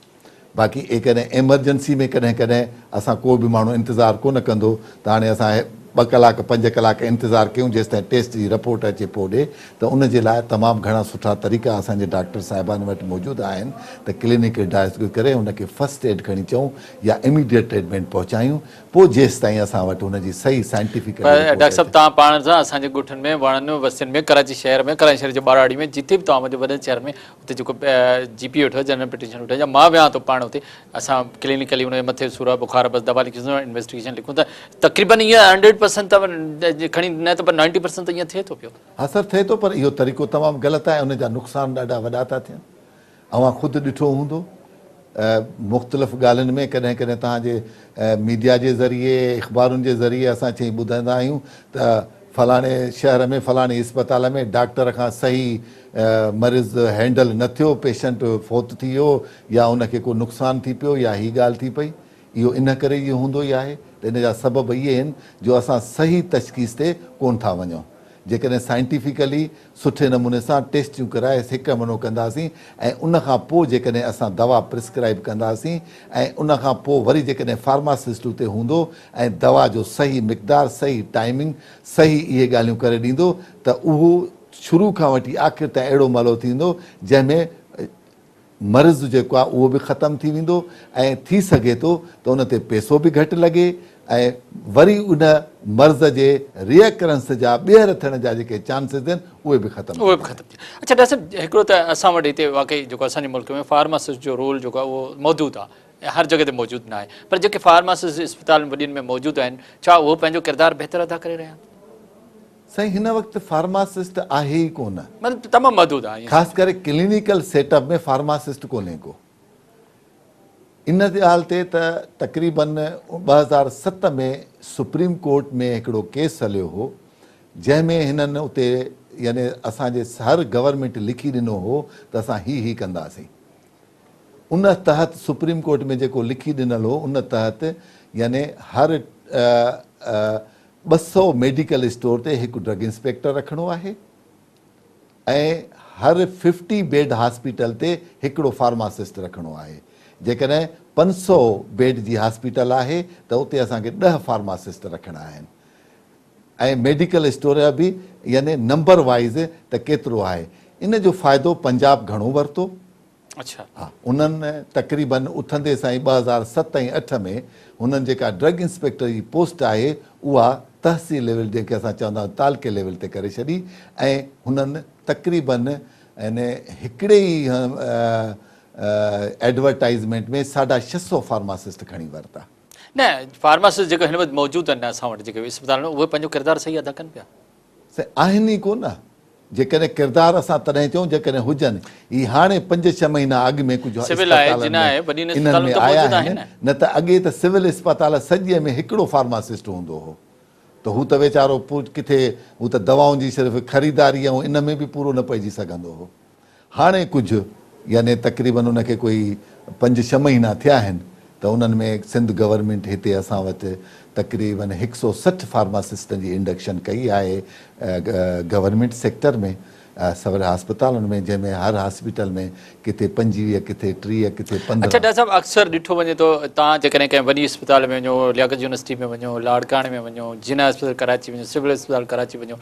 باقي ايڪڏهن ايمرجنسي ۾ ڪڏهن ڪڏهن اسان ڪو به ماڻهو انتظار ڪونه ڪندو ته هاڻي اسان ٻه ڪلاڪ پنج ڪلاڪ انتظار ڪيون جيستائين ٽيسٽ جي رپورٽ اچي پوء ڏي ته ان جي لاء تمام گهڻا سٺا طريقا اسان جي ڊاڪٽر صاحبان وٽ موجود آهن ته ڪلينڪل ڊائگنوز ڪري ان کي فرسٽ ايڊ کڻي چئون يا اميڊيٽ ٽريٽمينٽ پهچايون پوء جيستائين اسان وٽ ان جي صحيح سائنٽيفڪلي پر رپورٽ ڊاڪٽر صاحب اچي. توهان پاڻ سان اسان جي ڳوٺن ۾ وڻن وستين ۾ ڪراچي شهر ۾ ڪراچي شهر جي ٻهراڙي ۾ جتي به توهان وڃو وڏن شهرن ۾ اتي جيڪو جي پي ويٺو آهي جنرل پريڪٽيشنر ويٺو آهي يا مان ويهان ٿو پاڻ اتي اسان ڪلينيڪلي ان جي مٿي سور آهي بخار آهي بس دوا لکي ڇڏيون انويسٽيگيشن لکون ته تقريبن ائين هنڊريڊ پرسنٽ ته کڻي نه ته پر نائنٽي پرسنٽ ته ائين ٿئي ٿو پيو. ها سر ٿئي ٿو پر اهو طريقو تمام غلط آهي ان جا نقصان ڏاڍا وڏا ٿا ٿين اوهان خود ڏٺو هوندو مختلف ڳالهين ۾ ڪڏهن ڪڏهن توهان جي ميڊيا جي ذريعي اخبارن جي ذريعي اسان چئي ٻڌندا آهيون ته فلاڻي شهر ۾ فلاڻي اسپتال ۾ ڊاڪٽر کان صحيح مريض هينڊل نه ٿيو، پيشنٽ فوت ٿي ويو يا ان کي ڪو نقصان ٿي پيو يا هي ڳالهه ٿي پئي. اهو ان ڪري ئي هوندو ئي آهي ته ان جا سبب اهي آهن جو اسان صحيح تشخيص تي ڪونه ٿا وڃون. جيڪڏهن سائنٽيفڪلي سٺي نموني سان ٽيسٽيون ڪرائي هڪ منو ڪنداسين ۽ ان کان پوء جيڪڏهن اسان دوا پرسڪرائيب ڪنداسين ۽ ان کان پوء وري جيڪڏهن فارماسسٽ اتي هوندو ۽ دوا جو صحيح مقدار، صحيح ٽائمنگ، صحيح اهي ڳالهيون ڪري ڏيندو ته اهو شروع کان وٺي آخر تائين اهڙو مرحلو ٿيندو جنهن ۾ مرض جيڪو آهي اهو به ختم ٿي ويندو ۽ ٿي سگهي ٿو ته ان تي پئسو به گهٽ لڳي ۽ وري ان مرض جي ري اڪرنس جا ٻيهر ٿيڻ جا جيڪي چانسز آهن اهي به ختم ٿي اهي به ختم ٿي اڇا ڊاڪٽر صاحب هڪڙو ته اسان وٽ هتي واقعي جيڪو اسان جي ملڪ ۾ فارماسسٽ جو رول جيڪو آهي اهو محدود آهي هر جڳهه تي موجود ناهي پر جيڪي فارماسسٽ اسپتالن وڏين ۾ موجود آهن ڇا اهو پنهنجو ڪردار بهتر ادا ڪري رهيا آهن؟ سائين هن وقت فارماسسٽ آهي ئي ڪونه. مطلب تمام محدود آهي. خاص ڪري ڪلينيڪل سيٽ اپ ۾ فارماسسٽ ڪونهي ڪو. ان ڳالهه تي ته تقريبن 2007 ۾ سپريم ڪورٽ ۾ هڪڙو ڪيس هليو هو جنهن ۾ هنن اتي يعني اسان جي هر گورنمينٽ لکي ڏنو هو ته اسان هي هي ڪنداسين. ان تحت سپريم ڪورٽ ۾ جيڪو لکي ڏنل هو ان تحت يعني هر 200 ميڊيڪل اسٽور تي هڪ ڊرگ انسپيڪٽر رکڻو آهي ۽ هر ففٽي بيڊ هاسپيٽل تي هڪڙو فارماسسٽ رکڻو آهي. جيڪڏهن 500 بيڊ جي هاسپيٽل آهي ته اتي اسان کي 10 فارماسسٽ رکڻا آهن ۽ ميڊيڪل اسٽور جا به يعني نمبر وائيز ته ڪيترو آهي. ان جو فائدو پنجاب گهڻو ورتو. اڇا. ها انهن تقريبن اٿندي سان ئي 2007 ۽ 8 ۾ هنن جيڪا ڊرگ انسپيڪٽر جي پوسٽ آهي اها تحصيل ليول جنهن کي اسان چوندا آهيون تعلقي ليول تي ڪري ڇڏي ۽ هنن تقريبن يعني هڪڙي ئي ايڊورٽائيزمينٽ ۾ ساڍا ڇهه سئو فارماسسٽ کڻي ورتا. نه فارماسسٽ جيڪي هن وقت موجود آهن اسان وٽ جيڪي اسپتالن ۾ اهي پنهنجو ڪردار صحيح ادا ڪن پيا. سي آهن ئي ڪو نه. جيڪڏهن ڪردار اسان تڏهن چئون جيڪڏهن هجن. هي هاڻي پنج ڇهه مهينا اڳ ۾ ڪجهه سول آهي، اسپتالن جناح ۾ آهي، وڏين انهن اسپتالن ۾ ته آيا موجود آهن آهن نه. نه ته اڳي ته سول اسپتال سڄي ۾ هڪڙو فارماسسٽ هوندو هو ته هو ته ويچارو ڪٿي هو ته دوائن جي صرف خريداري ۽ ان ۾ به پورو نه پئجي سگهندو هو. هاڻي ڪجهه يعني تقريبن ان کي ڪوئي پنج ڇهه مهينا ٿيا آهن ته انهن ۾ سنڌ گورنمينٽ هتي اسان وٽ تقريبن هڪ سئو 60 فارماسسٽن جي انڊڪشن ڪئي آهي گورنمينٽ سيڪٽر ۾ سول هاسپتالن ۾ جنهن ۾ هر هاسپيٽل ۾ ڪٿي 25 ڪٿي 30 ڪٿي اڇا 15. ڊاڪٽر صاحب اڪثر ڏٺو وڃي ٿو توهان جيڪڏهن ڪنهن وڏي اسپتال ۾ وڃو لياقت يونيورسٽي ۾ وڃو لاڙڪاڻي ۾ وڃو جناح اسپتال ڪراچي وڃو سول اسپتال ڪراچي وڃو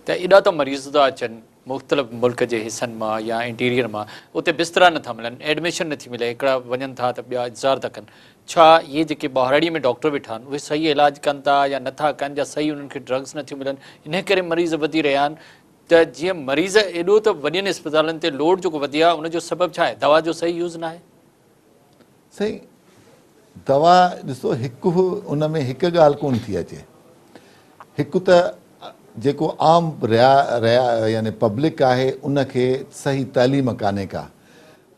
ته ايڏا ته مريض ٿا اچن مختلف ملڪ جي حصن مان يا انٽيريئر مان اتي بسترا نٿا ملن، ايڊميشن نٿي ملي، هڪڙا وڃن ٿا ته ٻيا انتظار ٿا ڪن. ڇا اهي جيڪي ٻهراڙي ۾ ڊاڪٽر ويٺا آهن اهي صحيح علاج ڪن ٿا يا نٿا ڪن يا صحيح انهن کي ڊرگس نٿيون ملن انهي ڪري مريض وڌي رهيا آهن ته جيئن مريض ايڏو ته وڏين اسپتالن تي لوڊ جيڪو وڌي آهي ان جو سبب ڇا آهي دوا جو صحيح يوز ناهي؟ سائين دوا ڏسو هڪ ان ۾ هڪ ڳالهه ڪونه ٿي اچي هڪ ته جيڪو عام ريا ريا يعني پبلڪ آهي ان کي صحيح تعليم ڪانهي ڪا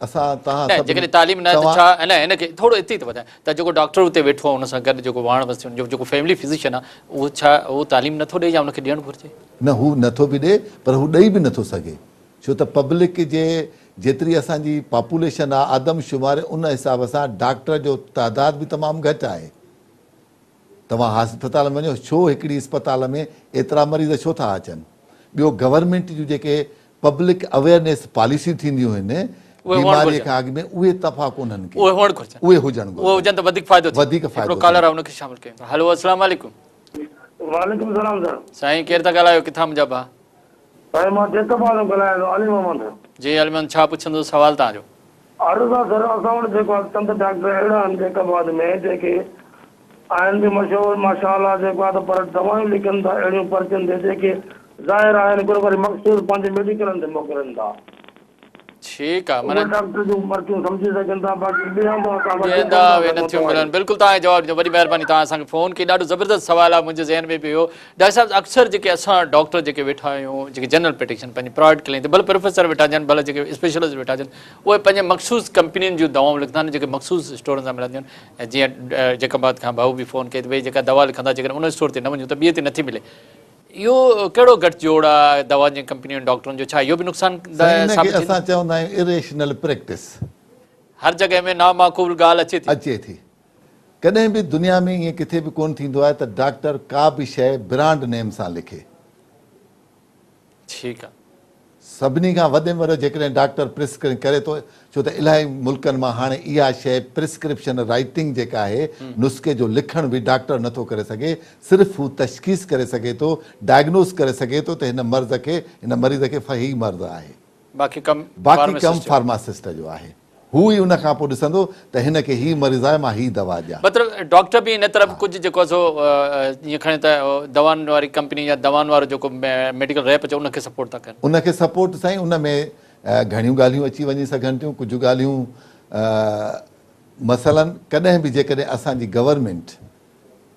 اسان توهان نه سڀني جيڪڏهن تعليم نه آهي ته توهان ڇا نه هن کي ٿورو اتي ٿو وڌايان ته جيڪو ڊاڪٽر اتي ويٺو آهي ان سان گڏ جيڪو واڻ وستي ان جو جيڪو فيملي فزيشن آهي اهو ڇا اهو تعليم نٿو ڏئي يا ان کي ڏيڻ گهرجي؟ نه هو نٿو به ڏئي پر هو ڏئي به نٿو سگهي ڇو ته پبلڪ جي جيتري اسان جي پاپوليشن آ آدم شمار ان حساب سان ڊاڪٽر جو تعداد به تمام گهٽ آهي. توهان هاسپتال ۾ وڃو ڇو هڪڙي اسپتال ۾ ايترا مريض ڇو ٿا اچن؟ ٻيو گورنمينٽ جون جيڪي پبلڪ اويئرنيس پاليسيون ٿينديون آهن اهي هئڻ بيماري گهرجن. کان اڳ ۾ اهي تفا ڪونهن ڪي. اهي هئڻ گهرجن. اهي هجڻ اهي گهرجن. هجن ته وڌيڪ فائدو ٿئي. وڌيڪ هڪڙو فائدو ڪالر ٿئي. آهي ان کي شامل ڪيون ٿا. هلو السلام عليڪم. وعليڪم السلام سر. سائين ڪير ٿا ڳالهايو ڪٿان منهنجا ڀاء؟ سائين مان جيڪب آباد مان ڳالهايان ٿو علي محمد. جي علي محمد ڇا پڇندو سوال توهان جو. عرض آ سر اسان وٽ جيڪو آ چند ڊاڪٽر اهڙا آهن جيڪب آباد ۾ جيڪي آهن به مشهور ماشاء الله جيڪو آ ته پر دوائون لکن ٿا اهڙيون پرچين تي جيڪي ظاهر آهن ڪونه وري مخصوص پنهنجي ميڊيڪلن تي موڪلين ٿا. ٺيڪ آ اهي معنيٰ ڊاڪٽر جون پرچيون سمجهي سگهن ٿا باقي ٻئي هنڌ اسان وٽ ٻئي ڪونه هنڌ ٿا اهي سگهون نٿيون ملن دوائيون. بلڪل توهان جواب ڏنو وڏي مهرباني توهان اسان کي فون ڪئي ڏاڍو زبردست سوال آ منهنجي ذهن ۾ به هيو ڊاڪٽر صاحب اڪثر جيڪي اسان ڊاڪٽر جيڪي ويٺا آهيون جيڪي جنرل پريڪٽيشنر پنهنجي پرائيويٽ ڪلينڪ تي ڀلي پروفيسر ويٺا هجن ڀلي جيڪي اسپيشلسٽ ويٺا هجن اهي پنهنجي مخصوص ڪمپنين جون دوائون لکندا آهن جيڪي مخصوص اسٽورن سان ملنديون آهن جيئن جيڪب آباد کان ڀائو به فون ڪئي ته ڀئي جيڪا دوا لکندا جيڪڏهن ان اسٽور تي نه وڃون ته ٻئي تي نٿي ملي اهو ڪهڙو گٺ جوڙ آهي دوائن جي ڪمپنين ڊاڪٽرن جو ڇا اهو به نقصان سائين ان کي ثابت ٿيندو؟ اسان چوندا آهيون اريشنل پريڪٽس. هر جڳهه ۾ نامعقول ڳالهه اچي ٿي. اچي ٿي. ڪڏهن به دنيا ۾ ائين ڪٿي به ڪونه ٿيندو آهي ته ڊاڪٽر ڪا به شيء برانڊ نيم سان لکي. ٺيڪ آ. سڀني کان وڏي ۾ وڏو جيڪڏهن ڊاڪٽر پرسڪرپشن ڪري ٿو ڇو ته الاهي ملڪن مان هاڻي اها شيء پرسڪرپشن رائيٽنگ جيڪا آهي نسخي جو لکڻ به ڊاڪٽر نٿو ڪري سگهي صرف هو تشخيص ڪري سگهي ٿو ڊائگنوز ڪري سگهي ٿو ته هن مرض کي هن مريض کي هي مرض آهي. باقي ڪم باقي ڪم فارماسسٽ جو. فارماسسٽ جو آهي. هو ئي ان کان پوء ڏسندو ته هن کي هي مريض آهي مان هي دوا ڏيان. مطلب ڊاڪٽر به ان طرف ها. ڪجهه جيڪو آهي سو ائين کڻي ته دوائن واري ڪمپني يا دوائن وارو جيڪو ميڊيڪل ريپ اچي ان کي سپورٽ ٿا ڪن. ان کي سپورٽ سائين ان ۾ گهڻيون ڳالهيون اچي وڃي سگهن ٿيون ڪجهه ڳالهيون. مثلاً ڪڏهن به جيڪڏهن اسان جي گورنمينٽ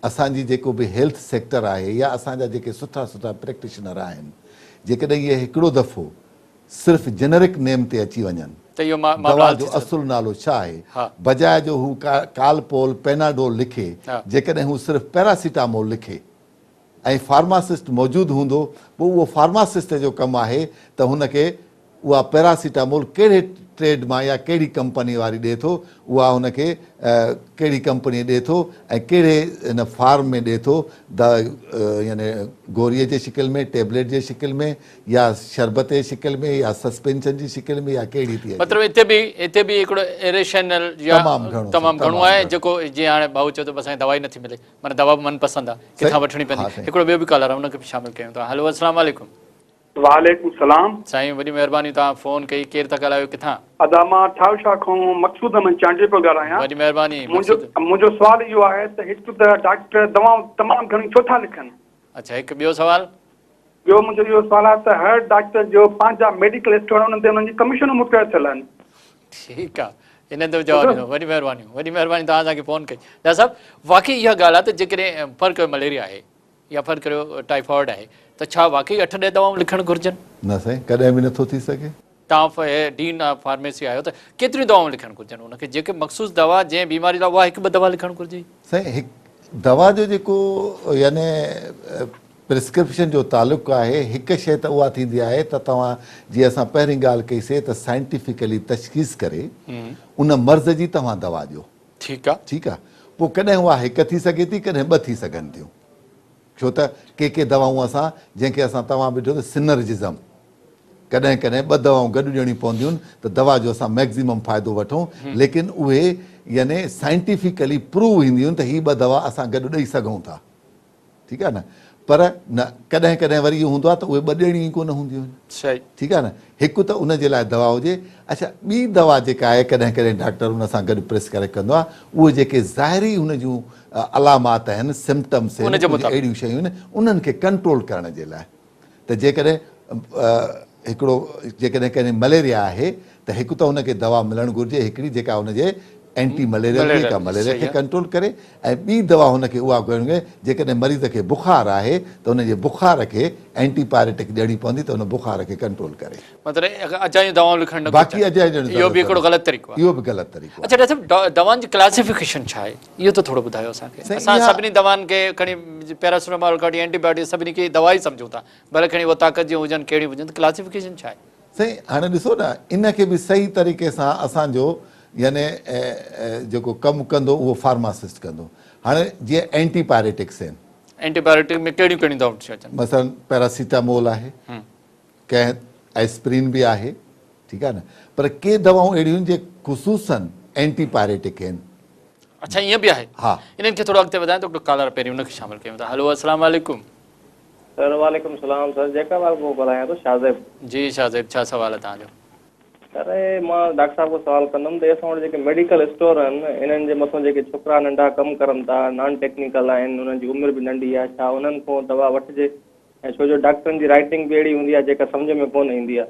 اسان جي جيڪو به هيلٿ سيڪٽر آهي يا اسان جا جيڪي سٺا سٺا پريڪٽيشنر آهن جيڪڏهن اهي هڪڙو دفعو صرف جنرڪ نيم تي اچي وڃن ته اهو معاملو دوا حل جو ٿي سگهندو. اصل نالو ڇا آهي ها. بجاء جو هو ڪالپول پيناڊول لکي ها. جيڪڏهن هو صرف پيراسيٽامول لکي ۽ فارماسسٽ موجود هوندو پوء اهو فارماسسٽ جو ڪم آهي ته هن کي اها پيراسيٽامول ڪهڙي ٽريڊ مان يا ڪهڙي ڪمپني واري ڏئي ٿو، اها هن کي ڪهڙي ڪمپني ڏئي ٿو ۽ ڪهڙي هن فارم ۾ ڏئي ٿو، يعني گوريء جي شڪل ۾، ٽيبليٽ جي شڪل ۾ يا شربت جي شڪل ۾ يا سسپينشن جي شڪل ۾ يا ڪهڙي ٿي اچي. مطلب اتي به اتي به هڪڙو اريشنل يا تمام گهڻو تمام گهڻو تمام آهي گهڻو. جيڪو جيئن هاڻي ڀائو چيو ته اسان کي دوائي نٿي ملي معنيٰ دوا به من پسند آهي ڪٿان وٺڻي ها پوندي. سائين. هڪڙو ٻيو به ڪالر آهي ان کي به شامل ڪيون ٿا. هلو السلام عليڪم. وعليڪم السلام. سائين وڏي مهرباني توهان فون ڪئي ڪير ٿا ڳالهايو ڪٿان. ادا مان ٺاهو شاهه کان مقصود احمد چانڊيو پيو ڳالهايان. وڏي مهرباني منهنجو مقصود. منهنجو سوال اهو آهي ته هڪ ته ڊاڪٽر دوائون تمام گهڻيون ڇو ٿا لکن. اڇا هڪ ٻيو سوال. ٻيو منهنجو اهو سوال آهي ته هر ڊاڪٽر جو پنهنجا ميڊيڪل اسٽور آهن انهن تي انهن جي ڪميشنون مقرر ٿيل آهن. ٺيڪ آ انهن تي به جواب ڏنو وڏي مهرباني وڏي مهرباني توهان اسان کي فون ڪئي. ڊاڪٽر صاحب واقعي اها ڳالهه آهي ته جيڪڏهن فرض ڪيو مليريا آهي يا فرض ڪريو ٽائيفائيڊ آهي ته ڇا واقعي 8 10 دوائون لکڻ گهرجن؟ نه سائين ڪڏهن به نٿو ٿي سگهي. توهان ڊين آف فارميسي آهيو ته ڪيتريون دوائون لکڻ گهرجن ان کي جيڪي مخصوص دوا جنهن بيماري لاء اها هڪ ٻه دوا لکڻ گهرجي؟ سائين هڪ دوا جو جيڪو يعني پرسڪرپشن جو تعلق آهي هڪ شيء ته اها ٿيندي آهي ته توهان جيئن اسان پهرين ڳالهه ڪئي سي ته سائنٽيفڪلي تشخيص ڪري ان مرض جي توهان دوا ڏيو. ٺيڪ آ. ٺيڪ آ پوء ڪڏهن اها هڪ ٿي سگهي ٿي ڪڏهن ٻه ٿي سگهن ٿيون ڇو ته ڪي ڪي دوائون اسان جنهن کي اسان توهان به ڏٺو ته سنرجزم ڪڏهن ڪڏهن ٻه دوائون گڏ ڏيڻيون پونديون ته دوا جو اسان ميڪزيمم فائدو وٺون ليڪن اهي يعني سائنٽيفڪلي پروو اينديون ته هي ٻه دوا اسان گڏ ڏئي سگهون ٿا. ٺيڪ آهي نه پر نه ڪڏهن ڪڏهن وري اهو هوندو آهي ته اهي ٻه ڏيڻيون ئي ڪونه هونديون آهن. صحيح. ٺيڪ آهي نه هڪ ته ان جي لاء دوا هجي اڇا ٻي دوا جيڪا آهي ڪڏهن ڪڏهن ڊاڪٽر ان سان گڏ پريسڪرائب ڪندو آهي اهي جيڪي ظاهري هن جون علامات آهن سمپٽمس آهن ان جي ڪجهه مطابق. اهڙيون شيون آهن انهن کي ڪنٽرول ڪرڻ جي لاء ته جيڪڏهن هڪڙو جيڪڏهن ڪنهن مليريا آهي ته هڪ ته هن کي دوا ملڻ گهرجي هڪڙي جيڪا هن جي اينٽي مليريل هجي جيڪا مليريا کي ڪنٽرول ڪري ۽ ٻي دوا هن کي اها گهرڻ گهرجي جيڪڏهن مريض کي بخار آهي ته هن جي بخار کي اينٽي پائريٽڪ ڏيڻي پوندي ته هن بخار کي ڪنٽرول ڪري. مطلب اجايون دوائون لکڻ نه باقي گهرجن. اجايون اهو به هڪڙو غلط طريقو آهي. اهو به غلط طريقو آهي. اڇا ڊاڪٽر صاحب دوائن جي ڪلاسيفڪيشن ڇا آهي اهو ته ٿورو ٻڌايو اسان کي. اسان سڀني دوائن کي کڻي پيراسيٽامول کان وٺي اينٽي بايوٽڪ سڀني کي دوا ئي سمجهون ٿا ڀلي کڻي اهو طاقت جون هجن ڪهڙيون به هجن ته ڪلاسيفڪيشن ڇا آهي؟ سائين هاڻي ڏسو نه ان کي به صحيح طريقي سان اسان جو يعني جيڪو ڪم ڪندو اهو فارماسسٽ ڪندو. هاڻي جيئن اينٽي پائريٽڪس آهن. اينٽي پائريٽڪ ۾ ڪهڙيون ڪهڙيون دوائون ٿيون اچن؟ مثلاً پيراسيٽامول آهي، ڪنهن ايسپرين به آهي، ٺيڪ آهي نه، پر ڪي دوائون اهڙيون آهن جي خصوصاً اينٽي پائريٽڪ آهن. اڇا ائين به آهي. ها. انهن کي ٿورو اڳتي وڌايان ته هڪڙو ڪالر پهرين ان کي شامل ڪيون ٿا. هلو السلام عليڪم. سر وعليڪم السلام سر جيڪب آباد کان ڳالهايان ٿو شاهزيب. جي شاهزيب ڇا سوال آهي توهان جو؟ سر مان ڊاڪٽر صاحب کان سوال ڪندم ته اسان وٽ جيڪي ميڊيڪل اسٽور آهن انهن جي مٿان جيڪي ڇوڪرا ننڍا ڪم ڪرن ٿا نان ٽيڪنيڪل آهن انهن جي عمر به ننڍي آهي ڇا انهن کان دوا وٺجي ۽ ڇو جو ڊاڪٽرن جي رائٽنگ به اهڙي هوندي آهي جيڪا سمجهه ۾ ڪونه ايندي آهي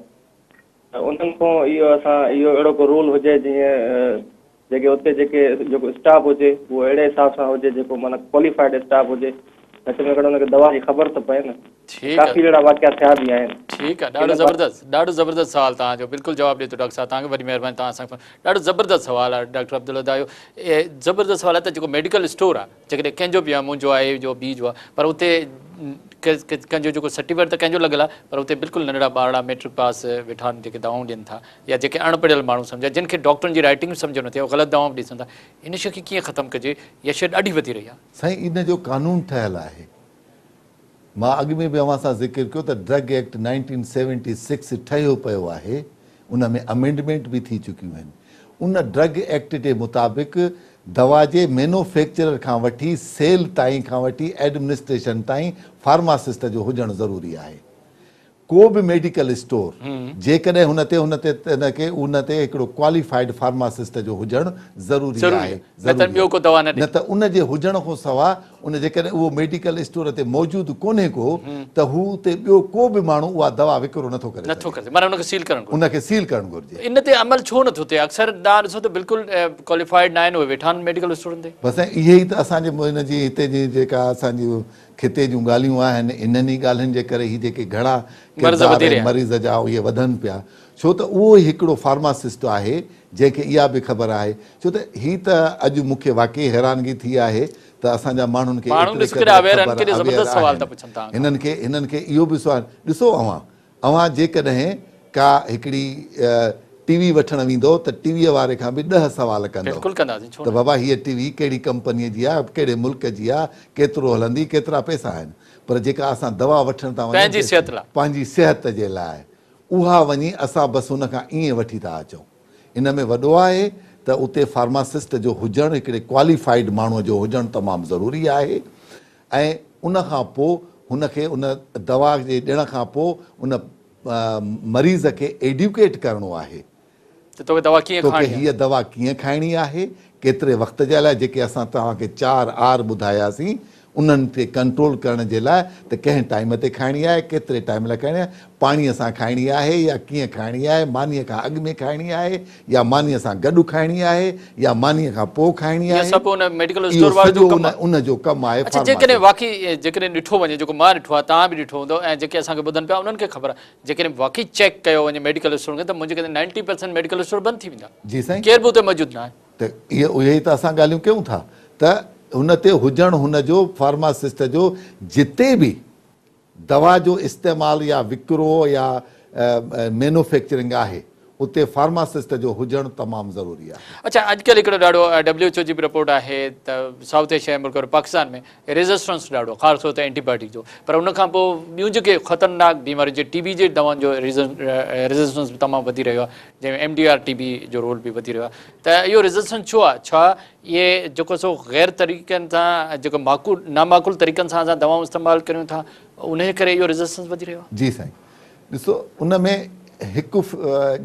ته انهن کان اهو اسان اهو اهڙو ڪو رول هجي جيئن جيڪي اتي جيڪي جيڪو اسٽاف هجي اهو اهڙي حساب سان هجي جيڪو معنيٰ ڪواليفائيڊ اسٽاف هجي گهٽ ۾ گهٽ ان کي دوا جي خبر ته پئي نه ٺيڪ ڪافي اهڙا واقعا ٿيا به آهن. ٺيڪ آ ڏاڍو زبردست ڏاڍو زبردست سوال توهان جو بلڪل جواب ڏي ٿو ڊاڪٽر صاحب توهان کي وڏي مهرباني توهان اسان کي ڏاڍو زبردست سوال آ ڊاڪٽر عبدالهديٰ جو زبردست سوال آ ته جيڪو ميڊيڪل اسٽور آ جيڪڏهن ڪنهن جو به آ منهنجو آهي جو ٻي جو آ پر اتي ڪنهن جو جيڪو سرٽيفڪيٽ ته ڪنهن جو لڳل آ پر اتي بلڪل ننڍڙا ٻارڙا ميٽرڪ پاس ويٺا آهن جيڪي دوائون ڏين ٿا يا جيڪي اڻ پڙهيل ماڻهو سمجهه جن کي ڊاڪٽرن جي رائٽنگ به سمجهه نٿي اچي غلط دوائون به ڏئي سگهن ٿا ان شيء کي ڪيئن ختم ڪجي اها شيء ڏاڍي وڌي رهي آ. سائين ان جو قانون ٺهيل آهي مان اڳ ۾ به اوهان سان ذڪر ڪيو ته ڊرگ ايڪٽ 1976 ٺهيو پيو آهي ان ۾ امينڊمينٽ به ٿي چڪيون آهن ان ڊرگ ايڪٽ جي مطابق دوا جي مينوفيڪچرر کان وٺي سيل تائين کان وٺي ايڊمنسٽريشن تائين فارماسسٽ جو هجڻ ضروري آهي. ڪو به ميڊيڪل اسٽور جيڪڏهن هن تي هن تي ان کي ان تي هڪڙو ڪواليفائيڊ فارماسسٽ جو هجڻ ضروري آهي نه ته ٻيو ڪو دوا نه ڏي نه ته ان جي هجڻ کان سوا ان جيڪڏهن اهو ميڊيڪل اسٽور تي موجود ڪونهي ڪو ته هو اتي ٻيو ڪو به ماڻهو اها دوا وڪرو نٿو ڪري نٿو ڪري سگهي معنيٰ ان کي سيل ڪرڻ گهرجي ان کي سيل ڪرڻ گهرجي. ان تي عمل ڇو نٿو ٿئي اڪثر تان ڏسو ته بلڪل ڪواليفائيڊ ناهن اهي ويٺا آهن ميڊيڪل اسٽورن تي. بس سائين اهي ئي ته اسان جي هن جي هتي جي جيڪا اسان جي خطي جون ڳالهيون آهن، انهن ئي ڳالهين جي ڪري هي جيڪي گهڻا ڪردار آهن مريض جا اهي وڌن پيا، ڇو ته اهو ئي هڪڙو فارماسسٽ آهي جنهن کي اها به خبر آهي، ڇو ته هي ته اڄ مون کي واقعي حيرانگي ٿي آهي ته اسان جا ماڻهن کي ايتري قدر خبر اويئر آهن، هنن کي هنن کي اهو به سوال ڏسو اوهان اوهان جيڪڏهن ڪا هڪڙي ٽي وي وٺڻ ويندؤ ته ٽي ويء واري کان به ڏهه سوال ڪندؤ بلڪل ڪنداسين ڇو ته نه. بابا هيء ٽي وي ڪهڙي ڪمپنيء جي آهي، ڪهڙي ملڪ جي آهي، ڪيترو هلندي، ڪيترا پئسا آهن. پر جيڪا اسان دوا وٺڻ ٿا وڃون پنهنجي صحت لاء. پنهنجي صحت جي لاء اها وڃي اسان بس ان کان ائين وٺي ٿا اچون. ان ۾ وڏو آهي ته اتي فارماسسٽ جو هجڻ هڪڙي ڪواليفائيڊ ماڻهوء جو هجڻ تمام ضروري آهي. ۽ ان کان پوء هن کي ان دوا جي ڏيڻ کان پوء ان مريض کي ايڊيوڪيٽ ڪرڻو آهي ته توکي دوا ڪيئن توکي کائڻي آهي. هيء دوا ڪيئن کائڻي آهي، ڪيتري وقت جي لاء، جيڪي اسان توهان کي چار آر ٻڌاياسين انهن تي ڪنٽرول ڪرڻ جي لاء ته ڪنهن ٽائيم تي کائڻي آهي، ڪيتري ٽائيم لاء کائڻي آهي، پاڻيء سان کائڻي آهي يا ڪيئن کائڻي آهي، مانيء کان اڳ ۾ کائڻي آهي يا مانيء سان گڏ کائڻي آهي يا مانيء کان پوء کائڻي اهو آهي. سڀ ان ميڊيڪل اهو اسٽور واري جو سڄو ڪم ان آهي. ان جو ڪم آهي اڇا جيڪڏهن فارماسسٽ. واقعي جيڪڏهن ڏٺو وڃي جيڪو مان ڏٺو آهي توهان به ڏٺو هوندو ۽ جيڪي اسان کي ٻڌن پيا انهن کي خبر آهي جيڪڏهن واقعي چيڪ ڪيو وڃي ميڊيڪل اسٽور کي ته منهنجي خيال ۾ نائنٽي پرسنٽ ميڊيڪل اسٽور بند ٿي ويندا. جي سائين. ڪير به اتي موجود ناهي. ته اهي اهي ئي ته اسان ڳالهيون ڪيون ٿا ته هن تي هجڻ هن جو فارماسسٽ جو جتي به دوا جو استعمال يا وڪرو يا مينوفيڪچرنگ آهي اتي فارماسسٽ جو هجڻ تمام ضروري آهي. اڇا اڄڪلهه هڪڙو ڏاڍو ڊبليو ايڇ او جي به رپورٽ آهي ته سائوٿ ايشيا جي ملڪ پاڪستان ۾ ريزسٽنس ڏاڍو آهي خاص طور تي اينٽي بايوٽڪ جو پر ان کان پوء ٻيون جيڪي خطرناڪ بيماريون جيئن ٽي بي جي دوائن جو ريزسٽنس به تمام وڌي رهيو آهي جنهن ۾ ايم ڊي آر ٽي بي جو رول به وڌي رهيو آهي ته اهو ريزسٽنس ڇو آهي ڇا اهي جيڪو سو غير طريقن سان جيڪو معقول نامعقول طريقن سان اسان دوائون استعمال ڪريون ٿا انهي ڪري اهو ريزسٽنس وڌي رهيو آهي. جي سائين ڏسو ان ۾ هڪ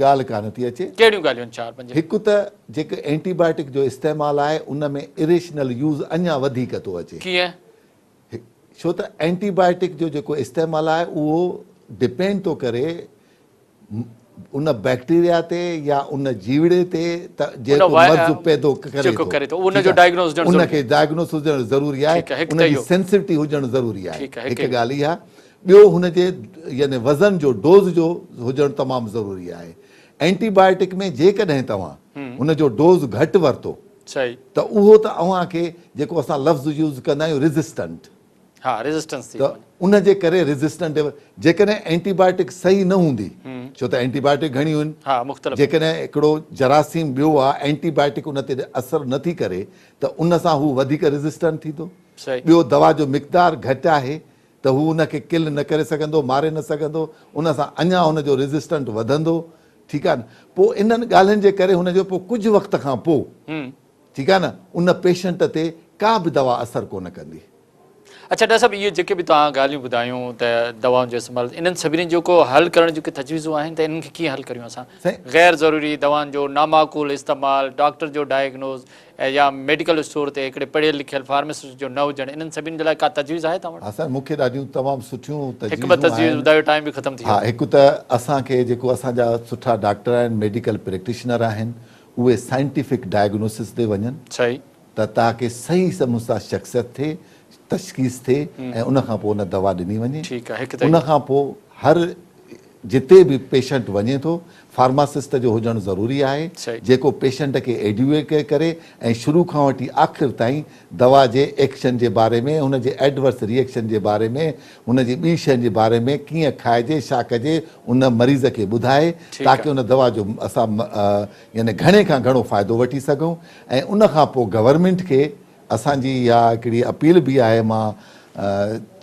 ڳالهه ڪانه ٿي اچي. ڪهڙيون ڳالهيون آهن چار پنج. هڪ ته جيڪو اينٽي بايوٽڪ جو استعمال آهي ان ۾ اريشنل يوز اڃا وڌيڪ ٿو اچي. ڪيئن؟ ڇو ته اينٽي بايوٽڪ جو جيڪو استعمال آهي اهو ڊپينڊ ٿو ڪري ان بيڪٽيريا تي يا ان جيوڙي تي ته جيڪو مرض پيدو ڪري ٿو ان جو ڊائگنوز هجڻ ان کي ڊائگنوز هجڻ ضروري آهي ان جي سينسٽي هجڻ ضروري آهي هڪ ڳالهه اها ٻيو هن جي يعني وزن جو ڊوز جو هجڻ تمام ضروري آهي اينٽي بايوٽڪ ۾ جيڪڏهن توهان ان جو ڊوز گهٽ ورتو ته اهو ته اوهان کي جيڪو اسان لفظ يوز ڪندا آهيون ريزسٽنٽ ها ريزسٽنس ٿي ته ان جي ڪري ريزسٽنٽ جيڪڏهن اينٽي بايوٽڪ صحيح نه هوندي ڇو ته اينٽي بايوٽڪ گهڻيون آهن ها مختلف جيڪڏهن هڪڙو جراثيم ٻيو آ اينٽي بايوٽڪ ان تي اثر نه ٿي ڪري ته ان سان هو وڌيڪ ريزسٽنٽ ٿيندو ٻيو دوا جو مقدار گهٽ آهي ته هو ان کي ڪل نه ڪري سگهندو ماري نه سگهندو ان سان اڃا هن جو ريزسٽنٽ وڌندو ٺيڪ آ نه پوء انهن ڳالهين جي ڪري هن جو پوء ڪجهه وقت کان پوء ٺيڪ آ نه ان پيشنٽ تي ڪا به دوا اثر ڪونه ڪندي. اڇا ڊاڪٽر صاحب اهي جيڪي به توهان ڳالهيون ٻڌايون ته دوائن جو استعمال انهن سڀني جو ڪو حل ڪرڻ جون ڪي تجويزون آهن ته انهن کي ڪيئن حل ڪريون اسان غير ضروري دوائن جو نامعقول استعمال ڊاڪٽر جو ڊائگنوز يا ميڊيڪل اسٽور تي هڪڙي پڙهيل لکيل فارماسسٽ جو نه هجڻ انهن سڀني جي لاء ڪا تجويز آهي توهان وٽ؟ ها سائين مون کي ڏاڍيون تمام سٺيون هڪ ٻه تجويزون تجويز آهن. ٻڌايو ٽائيم به ختم ٿي ها ويو. هڪ ته اسان کي جيڪو اسان جا سٺا ڊاڪٽر آهن ميڊيڪل پريڪٽيشنر آهن اهي سائنٽيفڪ ڊائگنوسس تي وڃن ته تاڪه صحيح سمجهه سان شخصيت ٿئي، تشخيص ٿئي ۽ ان کان پوء ان دوا ڏني وڃي. ان کان پوء هر جتي به پيشنٽ وڃي ٿو فارماسسٽ جو هجڻ ضروري آهي جيڪو پيشنٽ کي ايڊيوڪيٽ ڪري ۽ شروع کان وٺي آخر تائين دوا جي ايڪشن جي باري ۾ هن جي ايڊورس ري ايڪشن جي باري ۾ هن جي ٻي شين جي باري ۾ ڪيئن کائجي ڇا ڪجي ان مريض کي ٻڌائي تاڪه ان دوا جو اسان يعني گهڻي کان گهڻو فائدو وٺي سگهون ۽ ان کان پوء گورنمينٽ کي اسان جي اها هڪڙي اپيل به آهي مان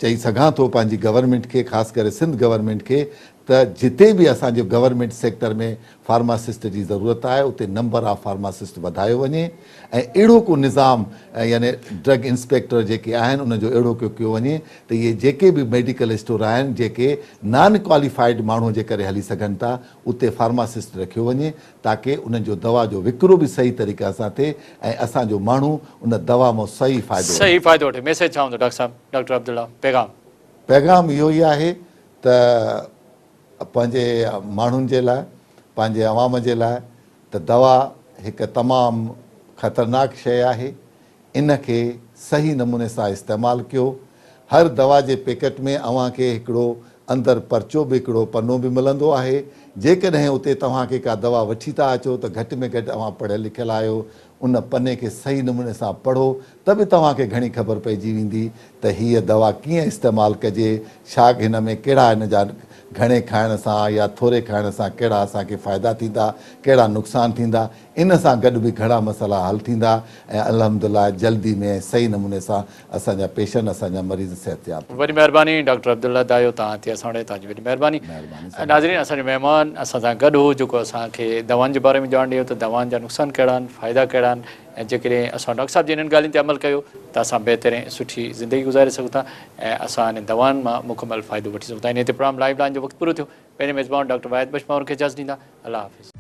چئي سگهان ٿو پنهنجي گورنمينٽ کي خاص ڪري سنڌ گورنمينٽ کي ته جتي به اسان جي گورنمينٽ سيڪٽر ۾ فارماسسٽ جي ضرورت آهي اتي نمبر آف فارماسسٽ وڌايو وڃي ۽ اهڙو ڪو نظام يعني ڊرگ انسپيڪٽر جيڪي آهن انهن جو اهڙو ڪو ڪيو وڃي ته اهي جيڪي به ميڊيڪل اسٽور آهن جيڪي نان ڪواليفائيڊ ماڻهو جي ڪري هلي سگهن ٿا اتي فارماسسٽ رکيو وڃي تاڪه انهن جو دوا جو وڪرو به صحيح طريقه سان ٿئي ۽ اسان جو ماڻهو ان دوا مان صحيح فائدو وٺي. صحيح فائدو وٺي. ميسيج ڇا هوندو ڊاڪٽر صاحب؟ ڊاڪٽر عبدالله پيغام. پيغام اهو ئي آهي ته پنهنجي ماڻهن جي لاء، پنهنجي عوام جي لاء ته دوا هڪ تمام خطرناڪ شيء آهي، ان کي صحيح نموني سان استعمال ڪيو. هر دوا جي پيڪٽ ۾ اوهان کي هڪڙو اندر پرچو به هڪڙو پنو به ملندو آهي، جيڪڏهن اتي توهان کي ڪا دوا وٺي ٿا اچو ته گهٽ ۾ گهٽ اوهان پڙهيل لکيل آهيو، ان پني کي صحيح نموني سان پڙهو ته به توهان کي گهڻي خبر پئجي ويندي ته هيء دوا ڪيئن استعمال ڪجي، ڇا هن ۾ ڪهڙا هن جا گهڻي کائڻ سان يا ٿوري کائڻ سان ڪهڙا اسان کي فائدا ٿيندا، ڪهڙا نقصان ٿيندا، ان سان گڏ به گهڻا مسئلا حل ٿيندا ۽ الحمدلله جلدي ۾ ۽ صحيح نموني سان اسان جا پيشنٽ اسان جا مريض صحتياب ٿيندا. وڏي مهرباني ڊاڪٽر عبدالله دايو توهان تي اسان وٽ توهان جي وڏي مهرباني. ناظرين اسان جو مهمان اسان سان گڏ هو جيڪو اسان کي دوائن جي باري ۾ ڄاڻ ڏني ته دوائن جا نقصان ڪهڙا آهن فائدا ڪهڙا آهن ۽ جيڪڏهن اسان ڊاڪٽر صاحب جي انهن ڳالهين تي عمل ڪيو ته اسان بهتر ۽ سٺي زندگي گذاري سگهون ٿا ۽ اسان انهن دوائن مان مڪمل فائدو وٺي سگهون ٿا. انهي تي پروگرام لائيو لائين جو وقت پورو ٿيو. پنهنجي ميزبان ڊاڪٽر واحد بخش پنهور کي اجازت ڏيندا. الله حافظ.